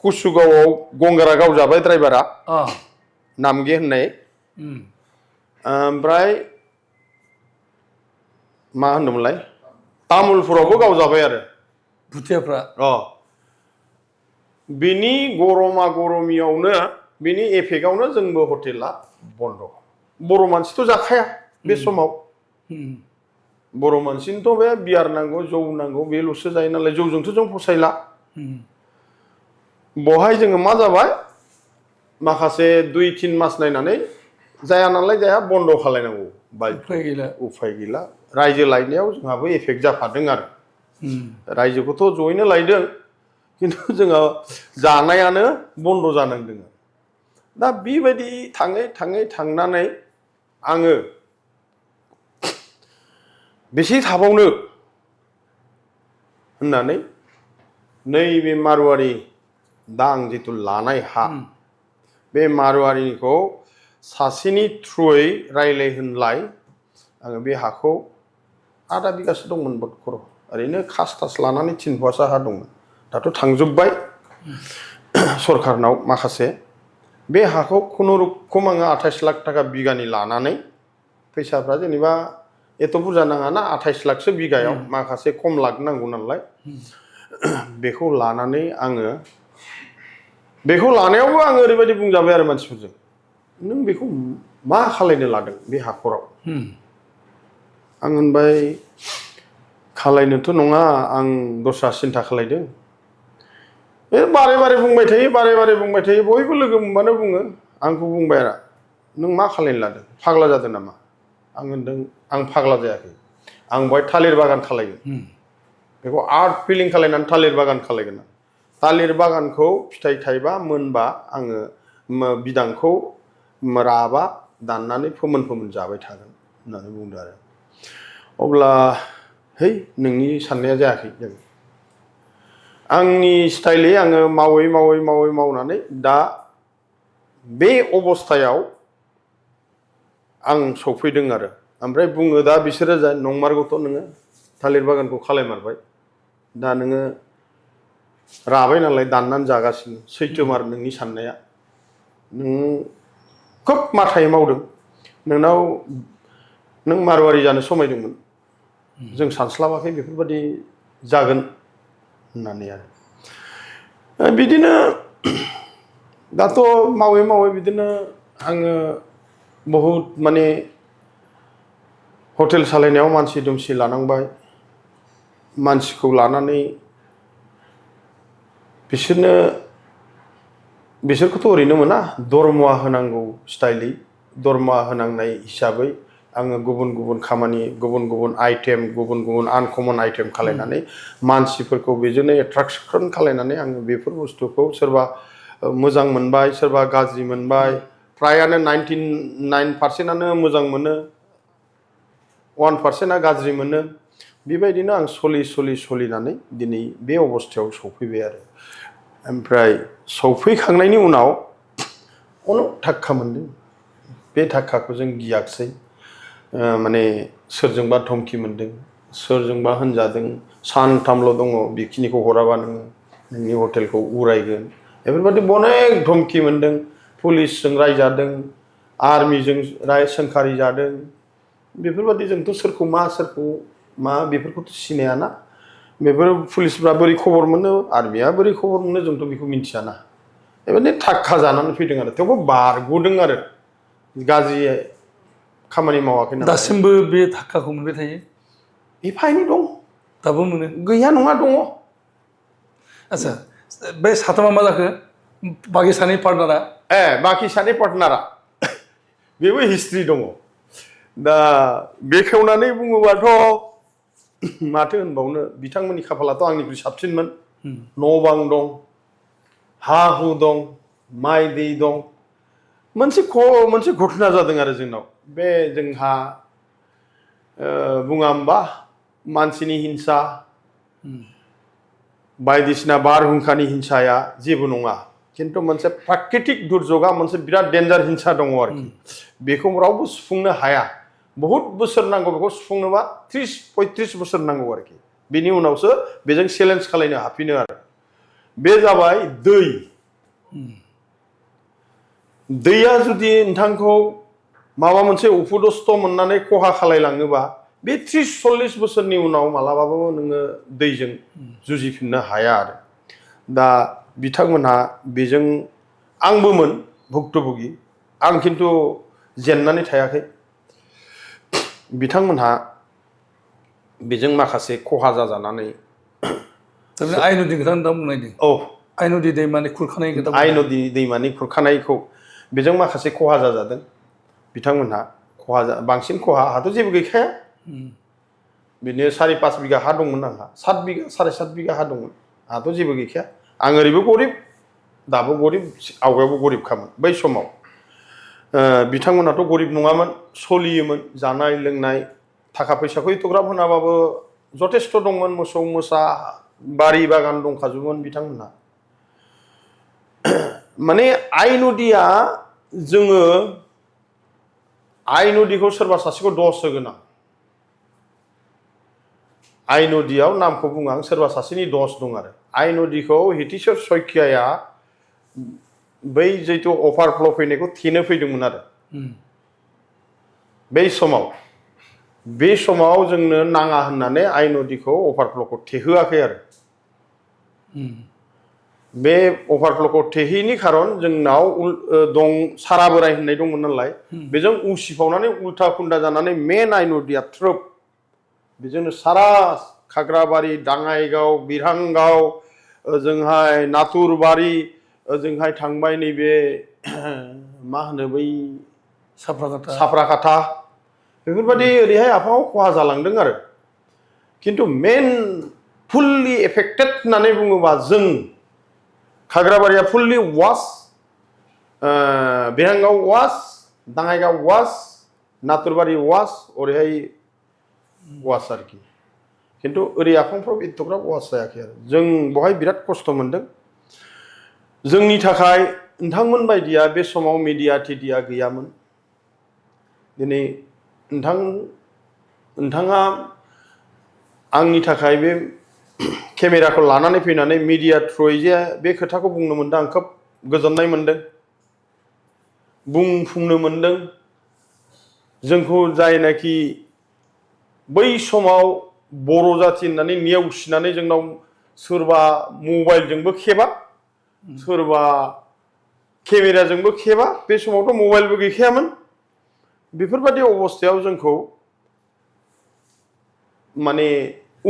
कुसुगावआव गंगारा गावजाबाय ड्राइभारा नामगे होननाय ओमफ्राय मा होनदोंमोनलाय तामुलपुरावबो गावजाबाय आरो भुटियाफ्रा बिनि गरमियावनो बिनि एफेक्टआवनो जोंबो हटेला बन्द' बर' मानसिथ' जाखाया बे समाव बर' मानसिनोथ' बे बियार नांगौ जौ नांगौ बेल'सो जायो नालाय जौजोंथ' जों फसायला बहाय जोङो मा जाबाय माखासे 2-3 मास नायनानै जाया नालाय जाया बन्द' खालायनांगौ उफाय गैला रायजो लायनायाव जोंहाबो एफेक्ट जाफादों आरो रायजोखौथ' जयैनो लायदों खिन्थु जोङो जानायानो बन्द' जानांदों दा बेबायदि थांनानै आङो बेसे थाबावनो होननानै नैबे मारुवारि दा आं जिथु लानाय हा बे मारुवारिखौ सासेनि थ्रुयै रायलायहोनलाय आङो बे हाखौ आधा बिगासो दंमोन बटखर ओरैनो खास लानानै 3 फुवासो हा दंमोन दाथ' थांजोब्बाय सरखारनाव माखासे बे हाखौ खुनुरुखुम आङो 28 लाख थाखा बिगानि लानानै फैसाफ्रा जेनेबा एथ' बुरजा नाङाना 28 लाखसो बिगायाव माखासे खम लाख नांगौ नालाय बेखौ लानानै आङो बेखौ लानायावबो आङो ओरैबायदि बुंजाबाय आरो मानसिफोरजों नों बेखौ मा खालायनो लादों बे हाखराव आं होनबाय खालायनोथ' नङा आं दस्रा सिन्था खालायदों बे बारे बुंबाय थायो बयबो लोगो मोनबानो बुङो आंखौ बुंबाय आरो नों मा खालायनो लादों फाग्ला जादों नामा आं होनदों आं फाग्ला जायाखै आं बहाय थालिर बागान खालायगोन बेखौ आर्ट फिलिं खालायनानै थालिर बागान खालायगोन थालिर बागानखौ फिथाइ थाइबा मोनबा आङो बिदांखौ राबा दाननानै फोमोन जाबाय थागोन होननानै बुंदों आरो अब्ला है नोंनि साननाया जायाखै आंनि स्टाइलै आङो मावनानै दा बे अबस्थायाव आं सफैदों आरो ओमफ्राय बुङो दा बिसोरो नंमारगौथ' नोङो थालिर बागानखौ खालायमारबाय दा नोङो राबाय नालाय दाननानै जागासिनो सैथोमार नोंनि साननाया नों खोब माथायै मावदों नों मारुवारि जानो समायदोंमोन जों सानस्लाबाखै बेफोरबायदि जागोन होननानै आरो बिदिनो दाथ' मावै बिदिनो आङो बहुद माने हटेल सालायनायाव मानसि दुमसि लानांबाय मानसिखौ लानानै बिसोरखौथ' ओरैनो मोना दरमाहा होनांगौ स्टाइलै दरमाहा होनांनाय हिसाबै आङो गुबुन खामानि गुबुन आइटेम गुबुन आनकमन आइटेम खालायनानै मानसिफोरखौ बेजोंनो एट्राकसन खालायनानै आङो बेफोर बुस्थुखौ सोरबा मोजां मोनबाय सोरबा गाज्रि मोनबाय फ्रायानो 99% मोजां मोनो 1%आ गाज्रि मोनो बेबायदिनो आं सोलिनानै दिनै बे अबस्थायाव सफैबाय आरो ओमफ्राय सफैखांनायनि उनाव अनेक थाखा मोनदों बे थाखाखौ जों गियाखसै माने सोरजोंबा धमकि मोनदों सोरजोंबा होनजादों सानथामल' दङ बेखिनिखौ हराबा नोंनि हटेलखौ उरायगोन बेफोरबायदि अनेक धमकि मोनदों पुलिसजों रायजादों आर्मिजों सोंखारि जादों बेफोरबायदि जोंथ' सोरखौ मा बेफोरखौथ' सिनायाना बेफोर पुलिसफ्रा बोरै खबर मोनो आर्मिया बोरै खबर मोनो जोंथ' बेखौ मिथियाना बेबायदिनो थाखा जानानै फैदों आरो थेवबो बारग'दों आरो गाज्रि खामानि मावाखै नालाय दासिमबो बे थाखाखौ मोनबाय थायो एफा एनै दं दाबो मोनो गैया नङा दङ आच्छा बे साथामा मा जाखो बाखि सानै पार्टनारा बाखि सानै पार्टनारा बेबो हिस्ट्रि दङ दा बेखेवनानै बुङोबाथ' माथो होनबावनो बिथांमोननि खाफालाथ' आंनिख्रुइ साबसिनमोन न' बां दं हा हु दं माइ दै दं मोनसे घटना जादों आरो जोंनाव बे जोंहा बुङा होमबा मानसिनि हिंसा बायदिसिना बारहुंखानि हिंसाया जेबो नङा खिन्थु मोनसे प्राकृतिक दुर्जोगा मोनसे बिराद डेन्जार हिंसा दङ आरोखि बेखौ रावबो सुफुंनो हाया बहुत बोसोर नांगौ बेखौ सुफुंनोबा 30-35 बोसोर नांगौ आरोखि बेनि उनावसो बेजों चेलेन्ज खालायनो हाफिनो आरो बे जाबाय दैया जुदि नोंथांखौ माबा मोनसे उपदस्थ मोननानै खहा खालायलाङोबा बे 30-40 बोसोरनि उनाव मालाबाबो नोङो दैजों जुजिफिननो हाया आरो दा बिथांमोनहा बेजों आंबोमोन भुक्तभोगि आं खिन्थु जेननानै थायाखै बिथांमोनहा बेजों माखासे खहा जाजानानै आइ नदि खोथा नोंथां बुंनायदों औ आइ नदि दैमानि खुरखानाय खोथा आइ नदि दैमानि खुरखानायखौ बेजों माखासे खहा जाजादों बिथांमोनहा बांसिन खहा आंहाथ' जेबो गैखाया बिदिनो 4-5 बिगा हा दंमोन आंहा 7 बिगा 7.5 बिगा हा दंमोन आंहाथ' जेबो गैखाया आं ओरैबो गरिब दाबो गरिब आवगायावबो गरिबखामोन बै समाव बिथांमोनाथ' गरिब नङामोन सोलियोमोन जानाय लोंनाय थाखा फैसाखौ एथ'ग्राब होनाबाबो जथेस्थ' दंमोन मोसौ मोसा बारि बागान दंखाजोबोमोन बिथांमोनहा माने आइ नदिया जोङो आइ नदिखौ सोरबा सासेखौ दस होगोन आं आइ नदियाव नामखौ बुङो आं सोरबा सासेनि दस दं आरो आइ नदिखौ हितिश्वर शइकियाया बै जिथु अभारफ्ल' फैनायखौ थेनो फैदोंमोन आरो बै समाव जोंनो नाङा होननानै आइ नदिखौ अभारफ्ल'खौ थेहोआखै आरो बे अभारफ्ल'खौ थेहैनि खारन जोंनाव दं सारा बोराय होननाय दंमोन नालाय बेजों उसिफावनानै उल्था खुन्दा जानानै मेन आइ नदिया थ्रोब बेजोंनो सारा खाग्राबारि दाङाइगाव बिरहांगाव ओजोंहाय नाथुरबारि ओजोंहाय थांबाय नैबे मा होनो बै साफ्राकाथा बेफोरबायदि ओरैहाय आफाङाव खहा जालांदों आरो खिन्थु मेन फुल्लि एफेक्टेड होननानै बुङोबा जों खाग्राबारिया फुल्लि वास बिरहांगाव वास दाङाइगाव वास नाथुरबारि वास ओरैहाय वास आरोखि खिन्थु ओरै आफांफ्राव एथ'ग्राब वास जायाखै आरो जों बहाय बिराद खस्थ' मोनदों जोंनि थाखाय नोंथांमोन बायदिया बे समाव मिडिया थिडिया गैयामोन दिनै नोंथाङा आंनि थाखाय बे केमेराखौ लानानै फैनानै मिडिया थ्रुयै जे बे खोथाखौ बुंनो मोनदों आं खोब गोजोननाय मोनदों बुंफुंनो मोनदों जोंखौ जायनाखि बै समाव बर' जाथि होननानै नेवसिनानै जोंनाव सोरबा मबाइलजोंबो खेबा सोरबा केमेराजोंबो खेबा बे समावथ' मबाइलबो गैखायामोन बेफोरबायदि अबस्थायाव जोंखौ माने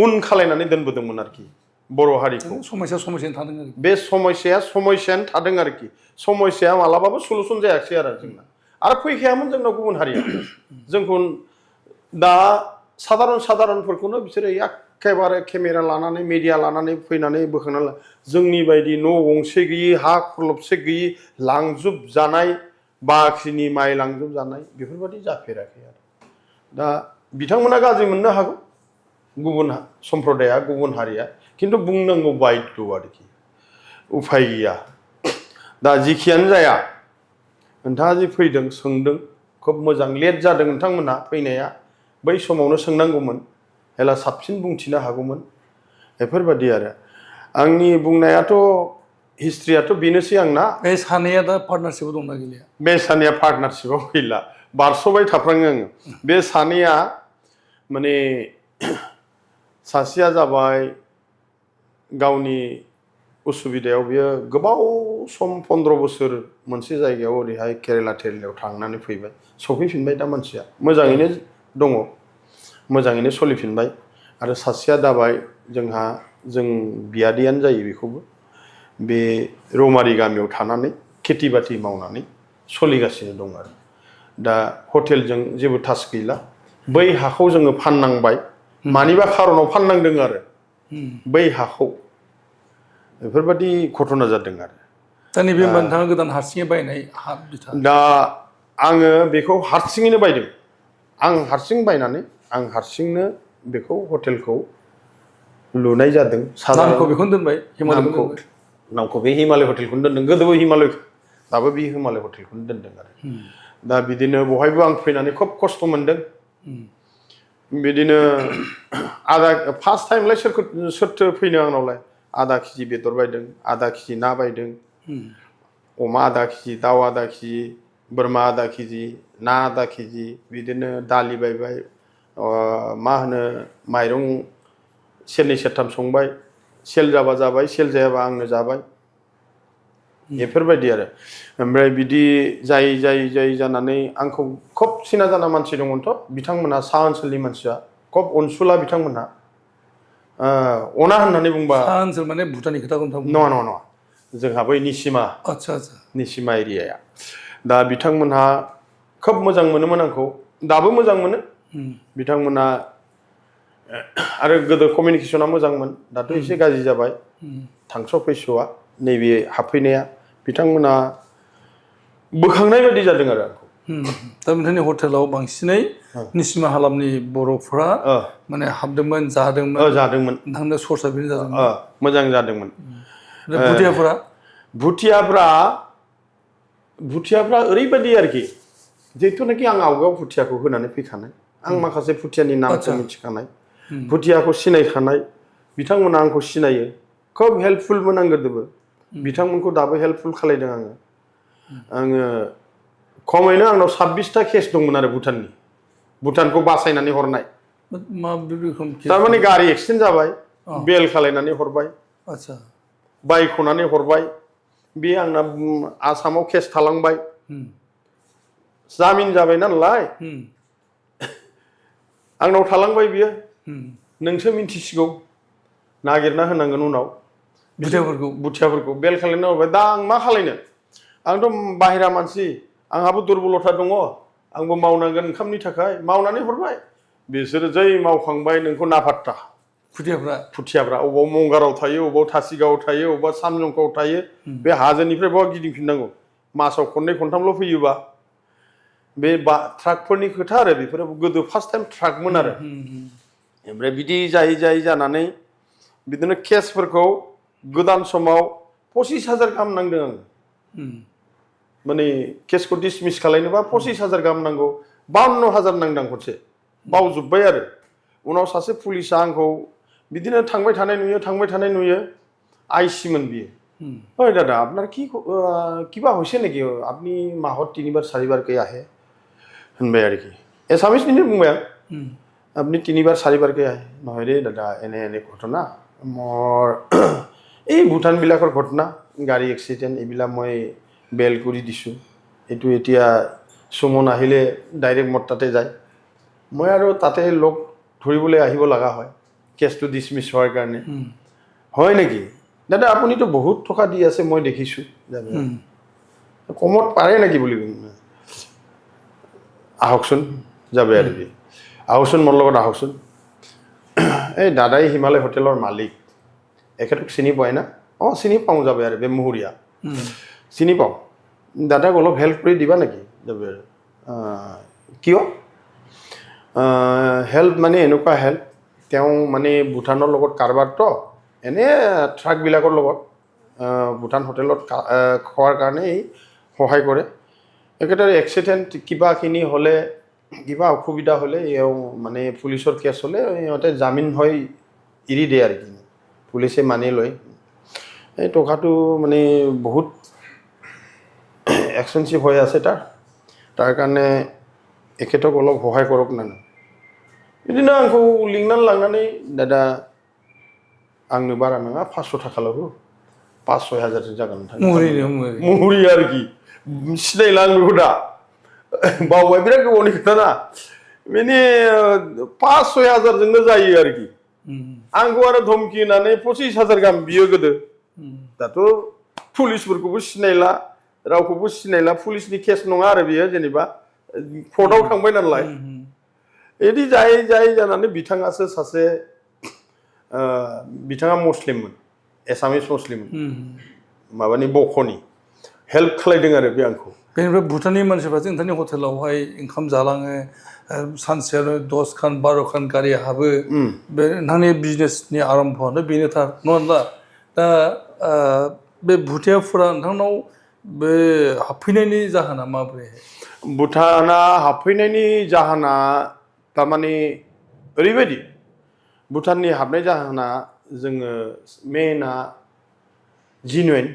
उन खालायनानै दोनबोदोंमोन आरोखि बर' हारिखौ समस्यानो थादों आरो बे समस्यायानो थादों आरोखि समस्याया मालाबाबो सलुसन जायाखिसै आरो जोंना आरो फैखायामोन जोंनाव गुबुन हारिया जोंखौ दा साधारनफोरखौनो बिसोरो एखेबारे केमेरा लानानै मिडिया लानानै फैनानै बोखांनानै जोंनि बायदि न' गंसे गैयि हा खरलबसे गैयि लांजोबजानाय बाख्रिनि माइ लांजोबजानाय बेफोरबायदि जाफेराखै आरो दा बिथांमोना गाज्रि मोननो हागौ गुबुन सम्प्रदाया गुबुन हारिया खिन्थु बुंनांगौ बायध आरोखि उफाय गैया दा जिखियानो जाया नोंथाङा जे फैदों सोंदों खोब मोजां लेट जादों नोंथांमोनहा फैनाया बै समावनो सोंनांगौमोन हेला साबसिन बुंथिनो हागौमोन बेफोरबायदि आरो आंनि बुंनायाथ' हिस्ट्रियाथ' बेनोसै आंना बे सानैया दा पार्टनारशिपआव दंना गैलिया बे सानैया पार्टनारशिपआव गैला बारस'बाय थाफ्राङो आङो बे सानैया माने सासेया जाबाय गावनि उसुबिदायाव बियो गोबाव सम 15 बोसोर मोनसे जायगायाव ओरैहाय केरेलायाव थांनानै फैबाय सफैफिनबाय दा मानसिया मोजाङैनो दङ मोजाङैनो सोलिफिनबाय आरो सासेया जाबाय जों बियादैयानो जायो बेखौबो बे रौमारि गामियाव थानानै खेथि बाथि मावनानै सोलिगासिनो दं आरो दा हटेलजों जेबो टाच गैला बै हाखौ जोङो फाननांबाय मानिबा खारनाव फाननांदों आरो बै हाखौ बेफोरबायदि घटना जादों आरो दा नैबे नोंथाङा गोदान हारसिङै बायनाय हा बिथा दा आङो बेखौ हारसिङैनो बायदों आं हारसिं बायनानै आं हारसिंनो बेखौ हटेलखौ लुनाय जादों नामखौ बेखौनो दोनबाय हिमालयखौनो दोनबाय नामखौ बे हिमालय हटेलखौनो दोनदों गोदोबो हिमालय दाबो बे हिमालय हटेलखौनो दोनदों आरो दा बिदिनो बहायबो आं फैनानै खोब खस्थ' मोनदों बिदिनो फार्स्ट टाइमलाय सोरथो फैनो आंनावलाय आधा केजि बेदर बायदों आधा केजि ना बायदों अमा आधा केजि दाउ आधा केजि बोरमा आधा केजि ना आधा केजि बिदिनो दालि बायबाय मा होनो माइरं सेरनै सेरथाम संबाय सेल जाबा जाबाय सेल जायाबा आंनो जाबाय बेफोरबायदि आरो ओमफ्राय बिदि जायै जानानै आंखौ खोब सिना जाना मानसि दंमोनथ' बिथांमोनहा सा ओनसोलनि मानसिया खोब अनसुला बिथांमोनहा अना होननानै बुंबा सा ओनसोल माने भुटाननि खोथाखौ नोंथां नङा जोंहा बै निसिमा निसिमा एरियाया दा बिथांमोनहा खोब मोजां मोनोमोन आंखौ दाबो मोजां मोनो बिथांमोना आरो गोदो कमिउनिकेसना मोजांमोन दाथ' एसे गाज्रि जाबाय थांस' फैस'आ नैबे हाबफैनाया बिथांमोना बोखांनाय बायदि जादों आरो आंखौ दा नोंथांनि हटेलाव बांसिनै निसिमा हालामनि बर'फ्रा माने हाबदोंमोन जादोंमोन नोंथांनो सर्सआ बेनो जादोंमोन मोजां जादोंमोन भुटियाफ्रा ओरैबायदि आरोखि जिहेथुनाखि आं आवगायाव भुटियाखौ होनानै फैखानाय आं माखासे भुटियानि नामखौ मिथिखानाय भुटियाखौ सिनायखानाय बिथांमोना आंखौ सिनायो खोब हेल्पफुलमोन आं गोदोबो बिथांमोनखौ दाबो हेल्पफुल खालायदों आङो खमैनो आंनाव 26टा केस दंमोन आरो भुटानखौ बासायनानै हरनाय थारमाने गारि एक्सिडेन्ट जाबाय बेल खालायनानै हरबाय बायख'नानै हरबाय बे आंना आसामाव केस थालांबाय जामिन जाबाय नालाय आंनाव थालांबाय बियो नोंसो मिन्थिसिगौ नागिरना होनांगोन उनाव भुटियाफोरखौ बेल खालायना हरबाय दा आं मा खालायनो आंथ' बाहेरा मानसि आंहाबो दुरबलथा दङ आंबो मावनांगोन ओंखामनि थाखाय मावनानै हरबाय बिसोरो जै मावखांबाय नोंखौ नाफात्ता फुथियाफ्रा अबाव मंगाराव थायो अबाव थासिगावआव थायो अबाव सामजंखायाव थायो बे हाजोनिफ्राय बहा गिदिंफिननांगौ मासाव खननै खनथामल' फैयोबा बे ट्राकफोरनि खोथा आरो बेफोरो गोदो फार्स्ट टाइम ट्राकमोन आरो ओमफ्राय बिदि जायै जानानै बिदिनो केसफोरखौ गोदान समाव 25,000 गाहाम नांदों आं माने केसखौ डिसमिस खालायनोबा 25,000 गाहाम नांगौ 52,000 नांदां खनसे बावजोब्बाय आरो उनाव सासे पुलिसा आंखौ बिदिनो थांबाय थानाय नुयो आइसिमोन बियो ओइ दादा আপনার কিবা হৈছে নেকি আপনি মাহত 3বার 4বারকৈ আহে होनबाय आरोखि एसामिसनिनो बुंबाय आं আপনি 3বার 4বারকৈ আহে নহয় रे दादा एने घटना মোৰ এই ভুটানবিলাকৰ ঘটনা গাড়ী এক্সিডেণ্ট এইবিলাক মই বেল কৰি দিছোঁ এইটো এতিয়া সুমন আহিলে ডাইৰেক্ট মোৰ তাতে যায় মই আৰু তাতে লগ ধৰিবলৈ আহিব লগা হয় কেছটো ডিছমিছ হোৱাৰ কাৰণে হয় নেকি দাদা আপুনিতো বহুত টকা দি আছে মই দেখিছোঁ কমত পাৰে নেকি বুলি আহকচোন যাবে আৰু কি আহকচোন মোৰ লগত আহকচোন এই দাদাই হিমালয় হোটেলৰ মালিক এখেতক চিনি পায় না চিনি পাওঁ যাবে আৰু বেমুহুৰীয়া চিনি পাওঁ দাদাক অলপ হেল্প কৰি দিবা নেকি যাবে কিয় হেল্প মানে এনেকুৱা হেল্প তেওঁ মানে ভুটানৰ লগত কাৰবাৰতো এনে ট্ৰাকবিলাকৰ লগত ভুটান হোটেলত খোৱাৰ কাৰণে সহায় কৰে একেটাৰ এক্সিডেণ্ট কিবাখিনি হ'লে কিবা অসুবিধা হ'লে এওঁ মানে পুলিচৰ কেছ হ'লে ইহঁতে জামিন হয় এৰি দিয়ে আৰু কি পুলিচে মানি লয় এই টকাটো মানে বহুত এক্সপেঞ্চিভ হৈ আছে তাৰ কাৰণে এখেতক অলপ সহায় কৰক নানো बिदिनो आंखौ लिंनानै लांनानै दादा आंनो बारा नङा 500 थाखाल' हो 5-6 जागोन नोंथां मुहुरि आरोखि सिनायला आं बेखौ दा बावबाय बिराद गोबावनि खोथा ना बेनि 5-6 जोंनो जायो आरोखि आंखौ आरो धमकी होनानै 25,000 गाहाम बियो गोदो दाथ' पुलिसफोरखौबो सिनायला रावखौबो सिनायला पुलिसनि केस नङा आरो बियो जेनेबा कर्टआव थांबाय नालाय बिदि जायै जानानै बिथाङासो सासे बिथाङा मुस्लिममोन एसामिस मुस्लिममोन माबानि बख'नि हेल्प खालायदों आरो बे आंखौ बेनिफ्राय भुटाननि मानसिफ्रा नोंथांनि हटेलावहाय ओंखाम जालाङो सानसेयावनो 10 खान 12 खान गारि हाबो बे नोंथांनि बिजनेसनि आरम्भआनो बेनोथार नङा होनब्ला दा बे भुटियाफोरा नोंथांनाव बे हाबफैनायनि जाहोना माबोरैहाय भुटाना हाबफैनायनि जाहोना थारमाने ओरैबायदि भुटाननि हाबनाय जाहोना जोङो मेना जिनुइन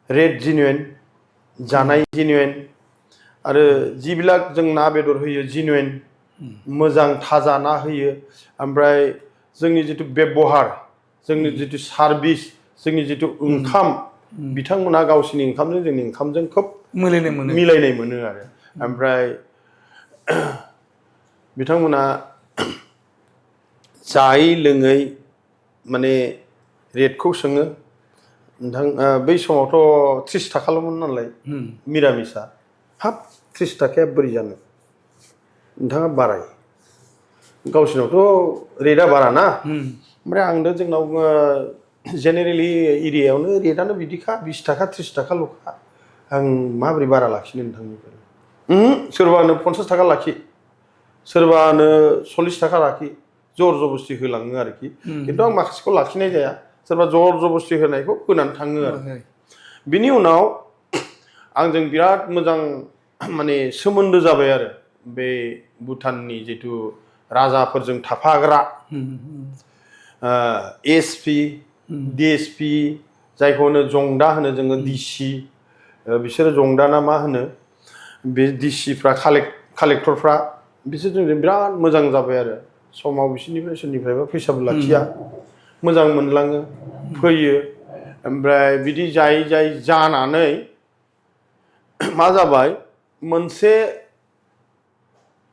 रेड जिनुइन जानाय जिनुइन आरो जिबिलाक जों ना बेदर होयो जिनुइन मोजां थाजा ना होयो ओमफ्राय जोंनि जिथु बेबहार जोंनि जिथु सार्भिस जोंनि जिथु ओंखाम बिथांमोना गावसिनि ओंखामजों जोंनि ओंखामजों खोब मिलायनाय मोनो आरो ओमफ्राय बिथांमोना जायै लोङै माने रेटखौ सोङो नोंथां बै समावथ' 30 थाखाल'मोन नालाय मिरामिसा हाब 30 थाखाया बोरै जानो नोंथाङा बाराय गावसिनावथ' रेटआ बारा ना ओमफ्राय आंनो जोंनाव जेनेरेलि एरियायावनो रेटआनो बिदिखा 20 थाखा 30 थाखाल'खा आं माबोरै बारा लाखिनो नोंथांनिफ्राय सोरबानो 50 थाखा लाखि सोरबानो 40 थाखा लाखि जर जबस्थि होलाङो आरोखि खिन्थु आं माखासेखौ लाखिनाय जाया सोरबा जर जबस्थि होनायखौ होनानै थाङो आरो बिनि उनाव आंजों बिराद मोजां माने सोमोन्दो जाबाय आरो बे भुटाननि जिथु राजाफोरजों थाफाग्रा एसपि डिएसपि जायखौ होनो जंदा होनो जोङो डिसि बिसोरो जंदा ना मा होनो बे डिसिफ्रा कालेक्टरफ्रा बिसोर जोंजों बिराद मोजां जाबाय आरो समाव बिसोरनिफ्राय सोरनिफ्रायबा फैसाबो लाखिया मोजां मोनलाङो फैयो ओमफ्राय बिदि जायै जायै जानानै मा जाबाय मोनसे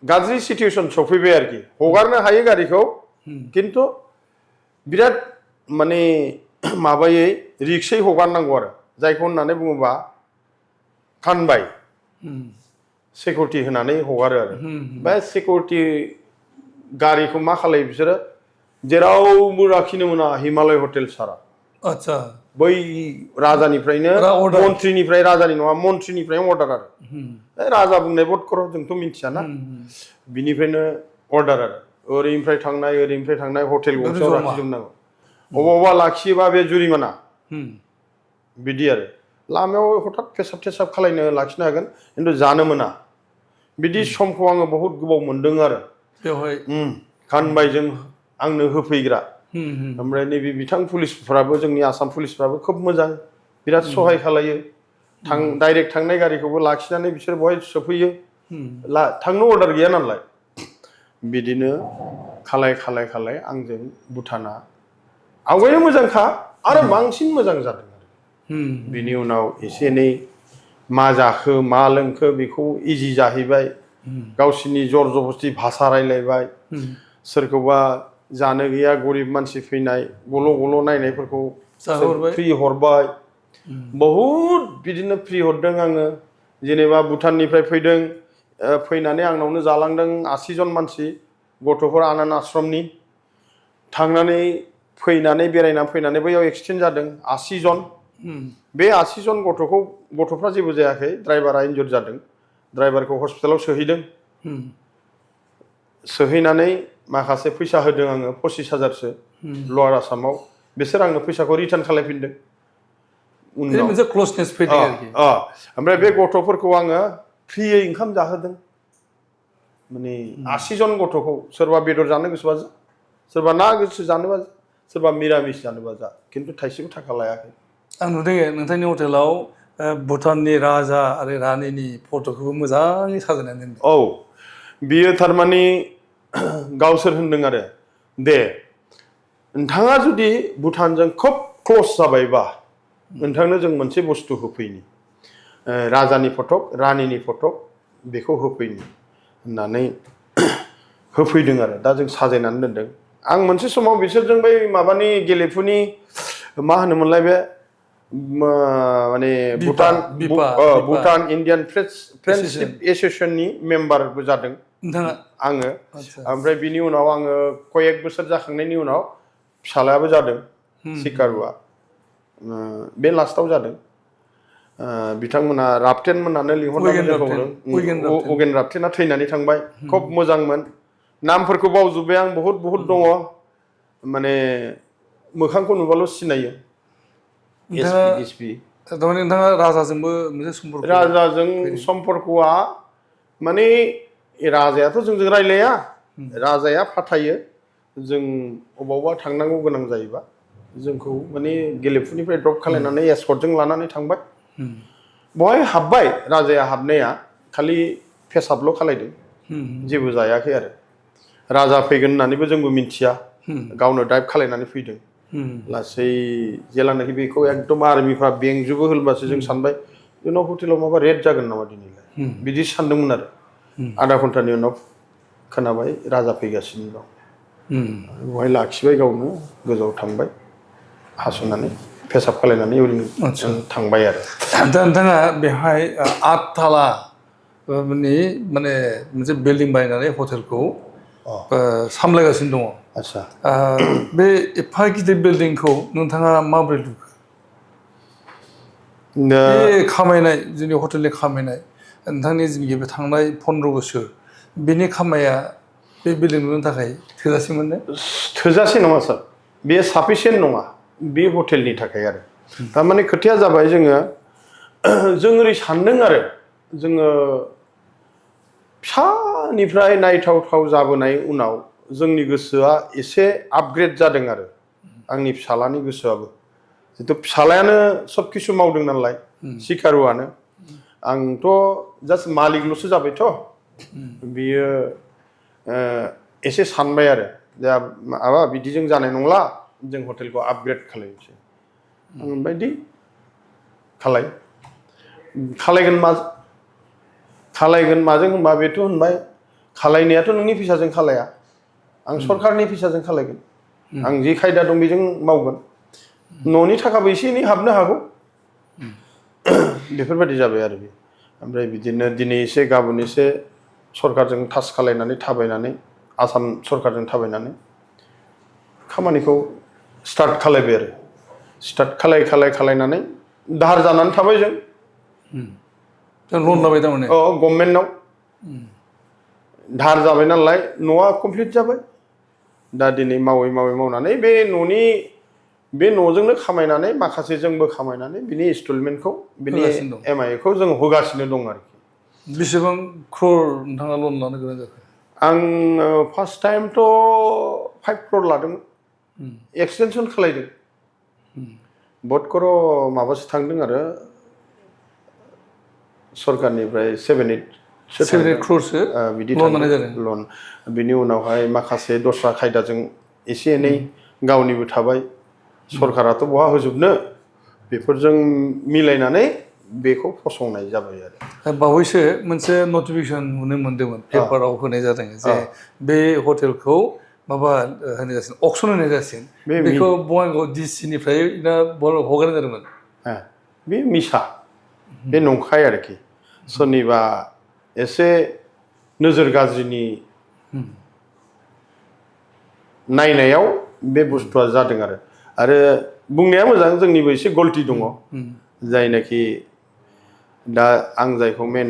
गाज्रि सिचुवेसन सफैबाय आरोखि हगारनो हायो गारिखौ खिन्थु बिराद माने माबायै रिक्सै हगारनांगौ आरो जायखौ होननानै बुङोबा कानबाय सिकिउरिटि होनानै हगारो आरो बे सिकिउरिटि गारिखौ मा खालायो बिसोरो जेरावबो लाखिनो मोना हिमालय हटेल सारा आच्छा बै राजानिफ्रायनो मन्थ्रिनिफ्राय राजानि नङा मन्थ्रिनिफ्रायनो अर्डार आरो राजा बुंनाय बद कर' जोंथ' मिथियाना बिनिफ्रायनो अर्डार आरो ओरैनिफ्राय थांनाय हटेल गंसेयाव लाखिजोबनांगौ अबावबा लाखियोबा बे जुरिमाना बिदि आरो लामायाव हठात फेसाब थेसाब खालायनो लाखिनो हागोन खिन्थु जानो मोना बिदि समखौ आङो बहुत गोबाव मोनदों आरो बेवहाय कानबायजों आंनो होफैग्रा ओमफ्राय नैबे बिथां पुलिसफ्राबो जोंनि आसाम पुलिसफ्राबो खोब मोजां बिराद सहाय खालायो डाइरेक्ट थांनाय गारिखौबो लाखिनानै बिसोर बहाय सोफैयो थांनो अर्डार गैया नालाय बिदिनो खालाय आंजों भुटाना आवगायनो मोजांखा आरो बांसिन मोजां जादों आरो बिनि उनाव एसे एनै मा जाखो मा लोंखो बेखौ इजि जाहैबाय गावसिनि जर जबस्थि भाषा रायलायबाय सोरखौबा जानो गैया गरिब मानसि फैनाय गल' नायनायफोरखौ फ्रि हरबाय बहुद बिदिनो फ्रि हरदों आङो जेनेबा भुटाननिफ्राय फैदों फैनानै आंनावनो जालांदों 80 जन मानसि गथ'फोर आनान आश्रमनि थांनानै फैनानै बेरायनानै फैनानै बैयाव एक्सिडेन्ट जादों 80 जन बे 80 जन गथ'फ्रा जेबो जायाखै ड्राइभारा इन्जुर जादों ड्राइभारखौ हस्पिटालाव सोहैदों सोहैनानै माखासे फैसा होदों आङो 25,000सो लवार आसामाव बिसोर आंनो फैसाखौ रिटार्न खालायफिनदों उनाव मोनसे क्ल'जनेस फैदों आरोखि ओमफ्राय बे गथ'फोरखौ आङो फ्रियै ओंखाम जाहोदों माने 80 जन गथ'खौ सोरबा बेदर जानो गोसोबा जा सोरबा ना गोसो जानोबा जा सोरबा मिरामिस जानोबा जा खिन्थु थाइसेबो थाखा लायाखै आं नुदों नोंथांनि हटेलाव भुटाननि राजा आरो रानिनि फट'खौबो मोजाङै साजायनानै दोनदों बियो थारमाने गावसोर होनदों आरो दे नोंथाङा जुदि भुटानजों खोब क्ल'ज जाबायबा नोंथांनो जों मोनसे बुस्थु होफैनि राजानि फटक रानिनि फटक बेखौ होफैनि होननानै होफैदों आरो दा जों साजायनानै दोनदों आं मोनसे समाव बिसोरजों बै माबानि गेलेफुनि मा होनोमोनलाय बे माने भुटान इण्डियान फ्रेन्डशिप एस'सियेसननि मेम्बारबो जादों आङो ओमफ्राय बिनि उनाव आङो कयेक बोसोर जाखांनायनि उनाव फिसालायाबो जादों सिकारुआ बे लास्टाव जादों बिथांमोना राप्टेन मोननानै लिंहरनानै जोंखौ उगेन राप्टेना थैनानै थांबाय खोब मोजांमोन नामफोरखौ बावजोब्बाय आं बहुत दङ माने मोखांखौ नुबाल' सिनायो थारमाने नोंथाङा राजाजोंबो मोनसे सम्पर्क राजाजों सम्पर्कआ माने राजायाथ' जोंजों रायलाया राजाया फाथायो जों अबावबा थांनांगौ गोनां जायोबा जोंखौ माने गेलेफुनिफ्राय ड्रप खालायनानै एस्कर्टजों लानानै थांबाय बहाय हाबबाय राजाया हाबनाया खालि फेसाबल' खालायदों जेबो जायाखै आरो राजा फैगोन होननानैबो जोंबो मिथिया गावनो डाइभ खालायनानै फैदों लासै जेलानाखि बेखौ एकदम आर्मिफ्रा बेंजोबो होनबासो जों सानबाय जोंनाव हटेलाव माबा रेड जागोन नामा दिनैलाय बिदि सानदोंमोन आरो आधा घन्टानि उनाव खोनाबाय राजा फैगासिनो दं बहाय लाखिबाय गावनो गोजौआव थांबाय हास'नानै फेसाब खालायनानै थांबाय आरो दा नोंथाङा बेहाय 8 ताला माने मोनसे बिल्डिं बानायनानै हटेलखौ सामलायगासिनो दङ आच्छा बे एफा गिदिर बिल्डिंखौ नोंथाङा माबोरै लुखो बे खामायनाय जोंनि हटेलनि खामायनाय नोंथांनि जिनोखि बे थांनाय 15 बोसोर बेनि खामाया बे बिल्डिं लुनो थाखाय थोजासेमोन ने थोजासे नङा सार बे साफिसियेन्ट नङा बे हटेलनि थाखाय आरो थारमाने खोथाया जाबाय जों ओरै सानदों आरो जोङो फिसानिफ्राय नायथावथाव जाबोनाय उनाव जोंनि गोसोआ एसे आपग्रेड जादों आरो आंनि फिसालानि गोसोआबो जितु फिसालायानो सब किसु मावदों नालाय सिखारुआनो आंथ' जास्ट मालिकल'सो जाबायथ' बियो एसे सानबाय आरो दा माबा बिदिजों जानाय नंला जों हटेलखौ आपग्रेड खालामनोसै आं होनबाय दे खालायगोन माजों होनबा बेथ' होनबाय खालायनायाथ' नोंनि फैसाजों खालाया आं सरकारनि फैसाजों खालायगोन आं जे खायदा दं बेजों मावगोन न'नि थाखाबो एसे एनै हाबनो हागौ बेफोरबायदि जाबाय आरो ओमफ्राय बिदिनो दिनै एसे गाबोन एसे सरकारजों टाच खालायनानै थाबायनानै आसाम सरकारजों थाबायनानै खामानिखौ स्टार्ट खालायबाय आरो स्टार्ट खालायनानै दाहार जानानै थाबाय जों लन लाबाय थारमाने गभर्नमेन्टनाव दाहार जाबाय नालाय न'आ कमप्लिट जाबाय दा दिनै मावनानै बे न'जोंनो खामायनानै माखासे जोंबो खामायनानै बिनि इनस्टलमेन्टखौ बिनि EMI-खौ जों होगासिनो दं आरोखि बेसेबां क्रर नोंथाङा लन लानो गोनां जाखो आं फार्स्ट टाइमथ' 5 क्रर लादोंमोन एक्सटेनसन खालायदों बहुत कर' माबासो थांदों आरो सरकारनिफ्राय 7-8 क्ररसो बिदि लन बिनि उनावहाय माखासे दस्रा खायदाजों एसे एनै गावनिबो थाबाय सरकाराथ' बहा होजोबनो बेफोरजों मिलायनानै बेखौ फसंनाय जाबाय आरो बावैसो मोनसे नटिफिकेसन नुनो मोनदोंमोन पेपाराव होनाय जादों जे बे हटेलखौ माबा होनाय जासिगोन अक्सन होनाय जासिगोन बेखौ बङाइगाव DC-निफ्राय हगारनाय जादोंमोन बे मिसा बे नंखाय आरोखि सोरनिबा एसे नोजोर गाज्रिनि नायनायाव बे बुस्थुआ जादों आरो बुंनाया मोजां जोंनिबो एसे गलति दङ जायनाखि दा आं जायखौ मेन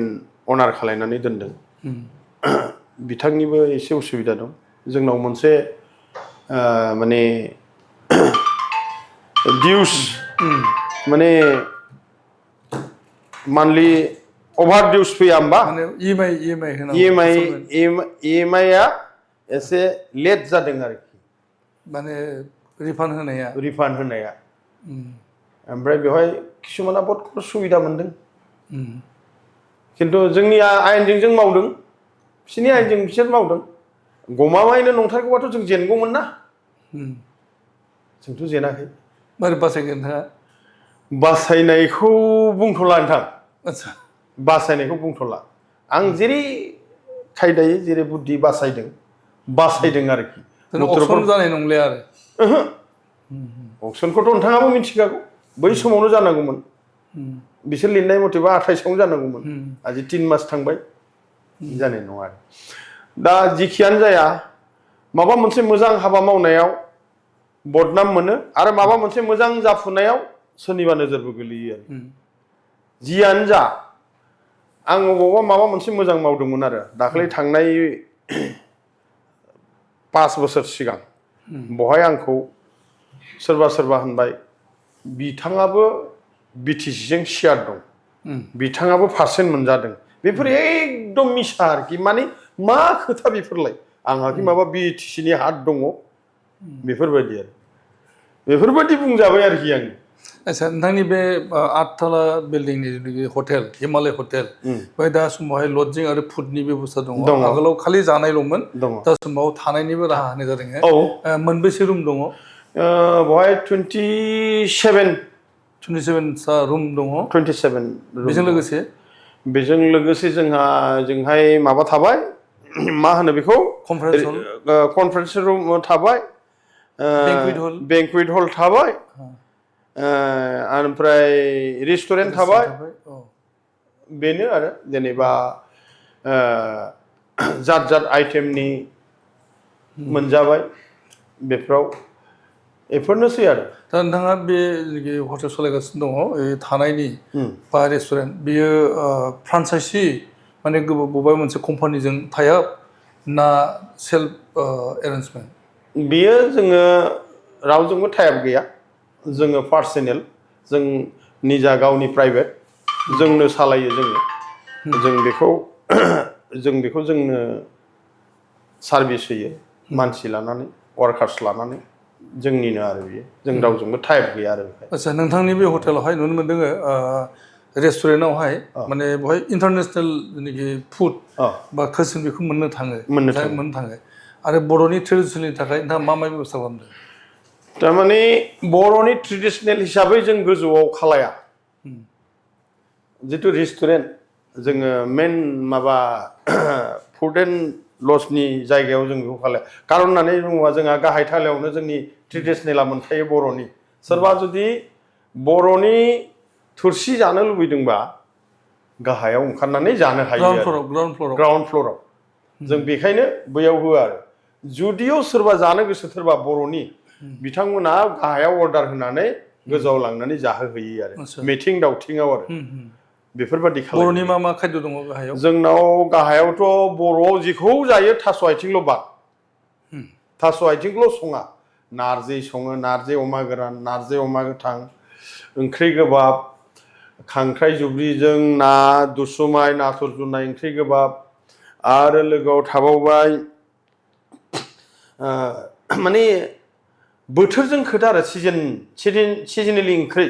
अनार खालायनानै दोनदों बिथांनिबो एसे उसुबिदा दं जोंनाव मोनसे माने डिउस माने मान्थलि अभार डिउस फैया होमबा EMI-आ एसे लेट जादों आरोखि माने रिफान्ड होनाया ओमफ्राय बेवहाय किसुमाना बहुत सुबिदा मोनदों खिन्थु जोंनि आयेनजों जों मावदों बिसोरनि आयेनजों बिसोर मावदों गमामायैनो नंथारगौबाथ' जों जेनगौमोन ना जोंथ' जेनाखै मारै बासायगोन नोंथाङा बासायनायखौ बुंथ'ला नोंथां बासायनायखौ बुंथ'ला आं जेरै खायदायै जेरै बुद्धि बासायदों आरोखि अक्सन जानाय नंलिया आरो अक्सनखौथ' नोंथाङाबो मिथिखागौ बै समावनो जानांगौमोन बिसोर लिरनाय मथेबा 28आवनो जानांगौमोन आजि 3 मास थांबाय जानाय नङा आरो दा जिखियानो जाया माबा मोनसे मोजां हाबा मावनायाव बदनाम मोनो आरो माबा मोनसे मोजां जाफुनायाव सोरनिबा नोजोरबो गोलैयो आरो जियानो जा आं अबावबा माबा मोनसे मोजां मावदोंमोन आरो दाख्लै थांनाय 5 बोसोर सिगां बहाय आंखौ सोरबा होनबाय बिथाङाबो बिटिसिजों शेयार दं बिथाङाबो पारसेन्ट मोनजादों बेफोर एकदम मिसा आरोखि माने मा खोथा बेफोरलाय आंहाखि माबा बिटिसिनि हात दङ बेफोरबायदि आरो बेफोरबायदि बुंजाबाय आरोखि आं आच्छा नोंथांनि बे 8 तला बिल्डिंनि जिथुनाखि हटेल हिमालय हटेल बेहाय दा समावहाय लजिं आरो फुडनि बेबस्था दङ आगोलाव खालि जानायल'मोन दा समाव थानायनिबो राहा होनाय जादों मोनबेसे रुम दङ बहाय 27 सा रुम दङ 27 बेजों लोगोसे जोंहाय माबा थाबाय मा होनो बेखौ कनफारेन्स रुम थाबाय बेंकुइट हल थाबाय ओमफ्राय रेस्टुरेन्ट थाबाय बेनो आरो जेनेबा जात आइटेमनि मोनजाबाय बेफोराव बेफोरनोसै आरो दा नोंथाङा बे हटेल सालायगासिनो दङ थानायनि बा रेस्टुरेन्ट बियो फ्रान्साइसि माने बबेबा मोनसे कम्पानिजों टाइप ना सेल्फ एरेन्जमेन्ट बियो जोङो रावजोंबो टाइप गैया जोङो पार्सनेल जों निजा गावनि प्राइभेट जोंनो सालायो जों बेखौ जोंनो सार्भिस होयो मानसि लानानै वार्कार्स लानानै जोंनिनो आरो बियो जों रावजोंबो टाइप गैया आरो आच्छा नोंथांनि बे हटेलावहाय नुनो मोनदों रेस्टुरेन्टआवहाय माने बेवहाय इन्टारनेसनेल जेनाखि फुड बा कोसिन बेखौ मोननो थाङो आरो बर'नि ट्रेडिसनेलनि थाखाय नोंथाङा मा बेबस्था खालामदों थारमाने बर'नि ट्रेडिसनेल हिसाबै जों गोजौआव खालाया जितु रेस्टुरेन्ट जोङो मेन माबा फुड एन्ड लजनि जायगायाव जों बेखौ खालाया खारन होननानै बुङोबा जोंहा गाहाय थालायावनो जोंनि ट्रेडिसनेला मोनखायो बर'नि सोरबा जुदि बर'नि थुरसि जानो लुबैदोंबा गाहायाव ओंखारनानै जानो हायो ग्राउन्ड फ्ल'राव जों बेखायनो बैयाव होआ आरो जुदिअ सोरबा जानो गोसोथारबा बर'नि बिथांमोना गाहायाव अर्डार होनानै गोजौआव लांनानै जाहोहैयो आरो मिथिं दावथिङाव आरो बेफोरबायदि बर'नि मा खायद' दङ गाहायाव जोंनाव गाहायावथ' बर'आव जेखौ जायो थास' आथिंल' बाद थास' आथिंखौल' सङा नारजि सङो नारजि अमा गोरान नारजि अमा गोथां ओंख्रि गोबाब खांख्राइ जुब्रिजों ना दुसुमाय नाथुर जुनाय ओंख्रि गोबाब आरो लोगोआव थाबावबाय माने बोथोरजों खोथा आरो सिजनेलि ओंख्रि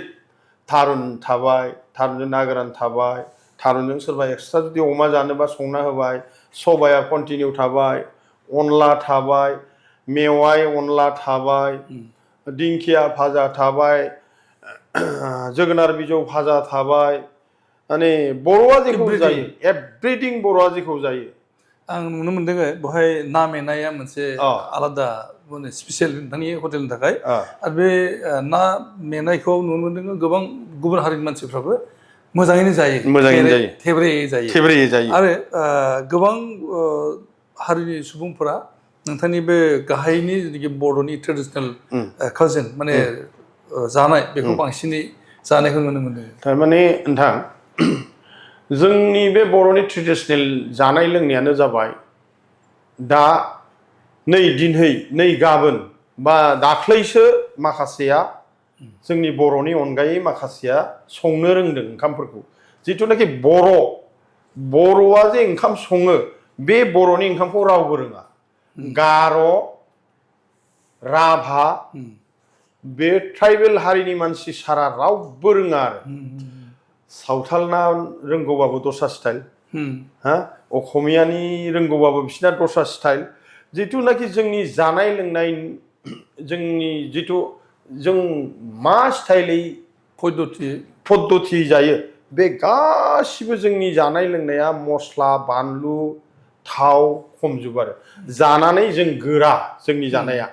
थारुन थाबाय थारुनजों ना गोरान थाबाय थारुनजों सोरबा एक्सट्रा जुदि अमा जानोबा संना होबाय सबाया कन्टिनिउ थाबाय अनला थाबाय मेवाइ अनला थाबाय दिंखिया भाजा थाबाय जोगोनार बिजौ भाजा थाबाय माने बर'आ जेखौ जायो एभ्रिथिं बर'आ जेखौ जायो आं नुनो मोनदों बेवहाय ना मेनाया मोनसे आलादा माने स्पेसियेल नोंथांनि हटेलनि थाखाय आरो बे ना मेनायखौ नुनो मोनदों गोबां गुबुन हारिनि मानसिफ्राबो मोजाङैनो जायो थेब्रेयै जायो आरो गोबां हारिनि सुबुंफोरा नोंथांनि बे गाहायनि जेनाखि बर'नि ट्रेडिसनेल काजिन माने जानाय बेखौ बांसिनै जानायखौ नुनो मोनदों थारमाने नोंथां जोंनि बे बर'नि ट्रेडिसनेल जानाय लोंनायानो जाबाय दा नै गाबोन बा दाख्लैसो माखासेया जोंनि बर'नि अनगायै माखासेया संनो रोंदों ओंखामफोरखौ जिथुनाखि बर'आ जे ओंखाम सङो बे बर'नि ओंखामखौ रावबो रोङा गार' राभा बे ट्राइबेल हारिनि मानसि सारा रावबो रोङा आरो सावथालना रोंगौबाबो दस्रा स्टाइल असमियानि रोंगौबाबो बिसिना दस्रा स्टाइल जिथुनाखि जोंनि जानाय लोंनाय जोंनि जिथु जों मा स्टाइलै पद्धति जायो बे गासिबो जोंनि जानाय लोंनाया मस्ला बानलु थाव खमजोब आरो जानानै जों गोरा जोंनि जानाया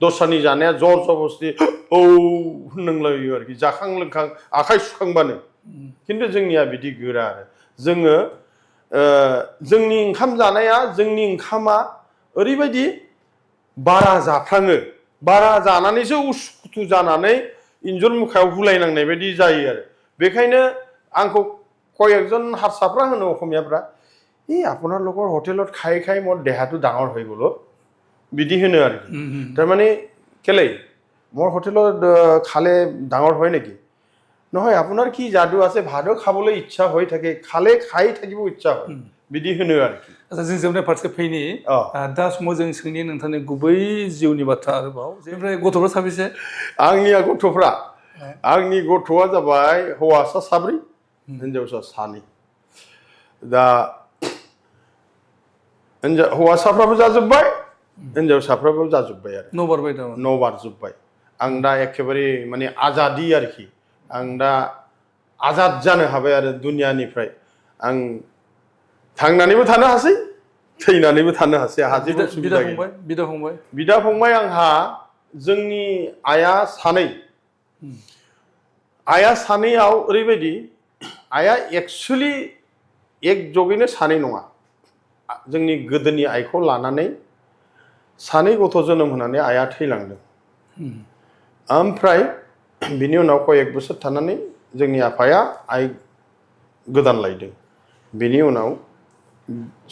दस्रानि जानाया जर जबस्ति होननांलायो आरोखि जाखां लोंखां आखाइ सुखांबानो खिन्थु जोंनिया बिदि गोरा आरो जोङो जोंनि ओंखाम जानाया जोंनि ओंखामा ओरैबायदि बारा जाफ्लाङो बारा जानानैसो उसुखुथु जानानै इन्जुर मुखायाव हुलायनांनाय बायदि जायो आरो बेखायनो आंखौ कयेकजन हारसाफ्रा होनो असमियाफ्रा আপোনালোকৰ হোটেলত খাই খাই মোৰ দেহাটো ডাঙৰ হৈ গ'ল বিধি होनो আৰু তাৰমানে কেলে মোৰ হোটেলত খালে ডাঙৰ হয় নেকি নহয় আপোনাৰ কি जादू আছে ভাদো খাবলৈ ইচ্ছা হৈ থাকে খালে খাই থাকিব ইচ্ছা হয় बिदि होनो आरोखि आচ্ছা जों जोबनाय फारसे फैनि दा समाव जों सोंनि नोंथांनि गुबै जिउनि बाथ्रा आरोबाव जेनिफ्राय गथ'फ्रा साबेसे आंनिया गथ'फ्रा आंनि गथ'आ जाबाय हौवासा 4 हिनजावसा 2 दा हौवासाफ्राबो जाजोब्बाय हिनजावसाफ्राबो जाजोब्बाय आरो न' बारबाय थारमाने न' बारजोब्बाय आं दा एखेबारे माने आजादि आरोखि आं दा आजाद जानो हाबाय आरो दुनियानिफ्राय आं थांनानैबो थानो हासै थैनानैबो थानो हासै आंहा जेबो उसुबिदा गैया बिदा फंबाय आंहा जोंनि आइया 2 आइया 2आव ओरैबायदि आइया एक्चुअली एक जगैनो 2 नङा जोंनि गोदोनि आइखौ लानानै 2 गथ' जोनोम होनानै आइया थैलांदों ओमफ्राय बिनि उनाव कयेक बोसोर थानानै जोंनि आफाया आइ गोदान लायदों बिनि उनाव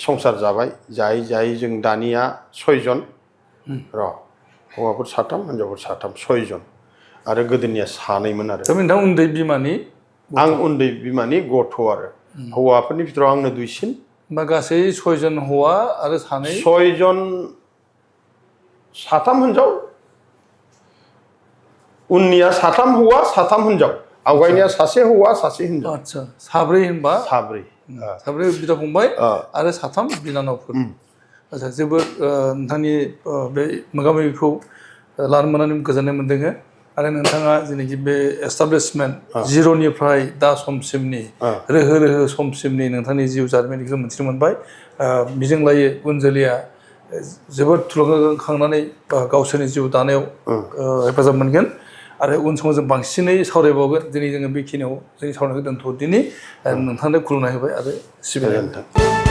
संसार जाबाय जायै जायै जों दानिया 6 जन हौवाफोर 3 हिनजावफोर 3 6 जन आरो गोदोनिया 2 मोन आरो नोंथां उन्दै बिमानि आं उन्दै बिमानि गथ' आरो हौवाफोरनि भितराव आंनो दुइसिन बा गासै 6 जन हौवा आरो 2 6 जन 3 हिनजाव उननिया 3 हौवा 3 हिनजाव आवगायनिया 1 हौवा 1 हिनजाव आच्छा 4 होनबा 4 बिदा फंबाय आरो 3 बिनानावफोर आच्छा जोबोद नोंथांनि बे मोगा-मोगिखौ लानो मोननानै गोजोननाय मोनदों आरो नोंथाङा जेनाखि बे एस्टाब्लिशमेन्ट जिर'निफ्राय दा समसिमनि रोहो रोहो समसिमनि नोंथांनि जिउ जारिमिनखौ मिथिनो मोनबाय बेजों लायो उन जोलैया जोबोद थुलुंगाखांनानै गावसोरनि जिउ दानायाव हेफाजाब मोनगोन आरो उन समाव जों बांसिनै सावरायबावगोन दिनै जोङो बेखिनियाव जोंनि सावरायनायखौ दोनथ'दिनि नोंथांनो खुलुमनाय होबाय आरो सिबिनाय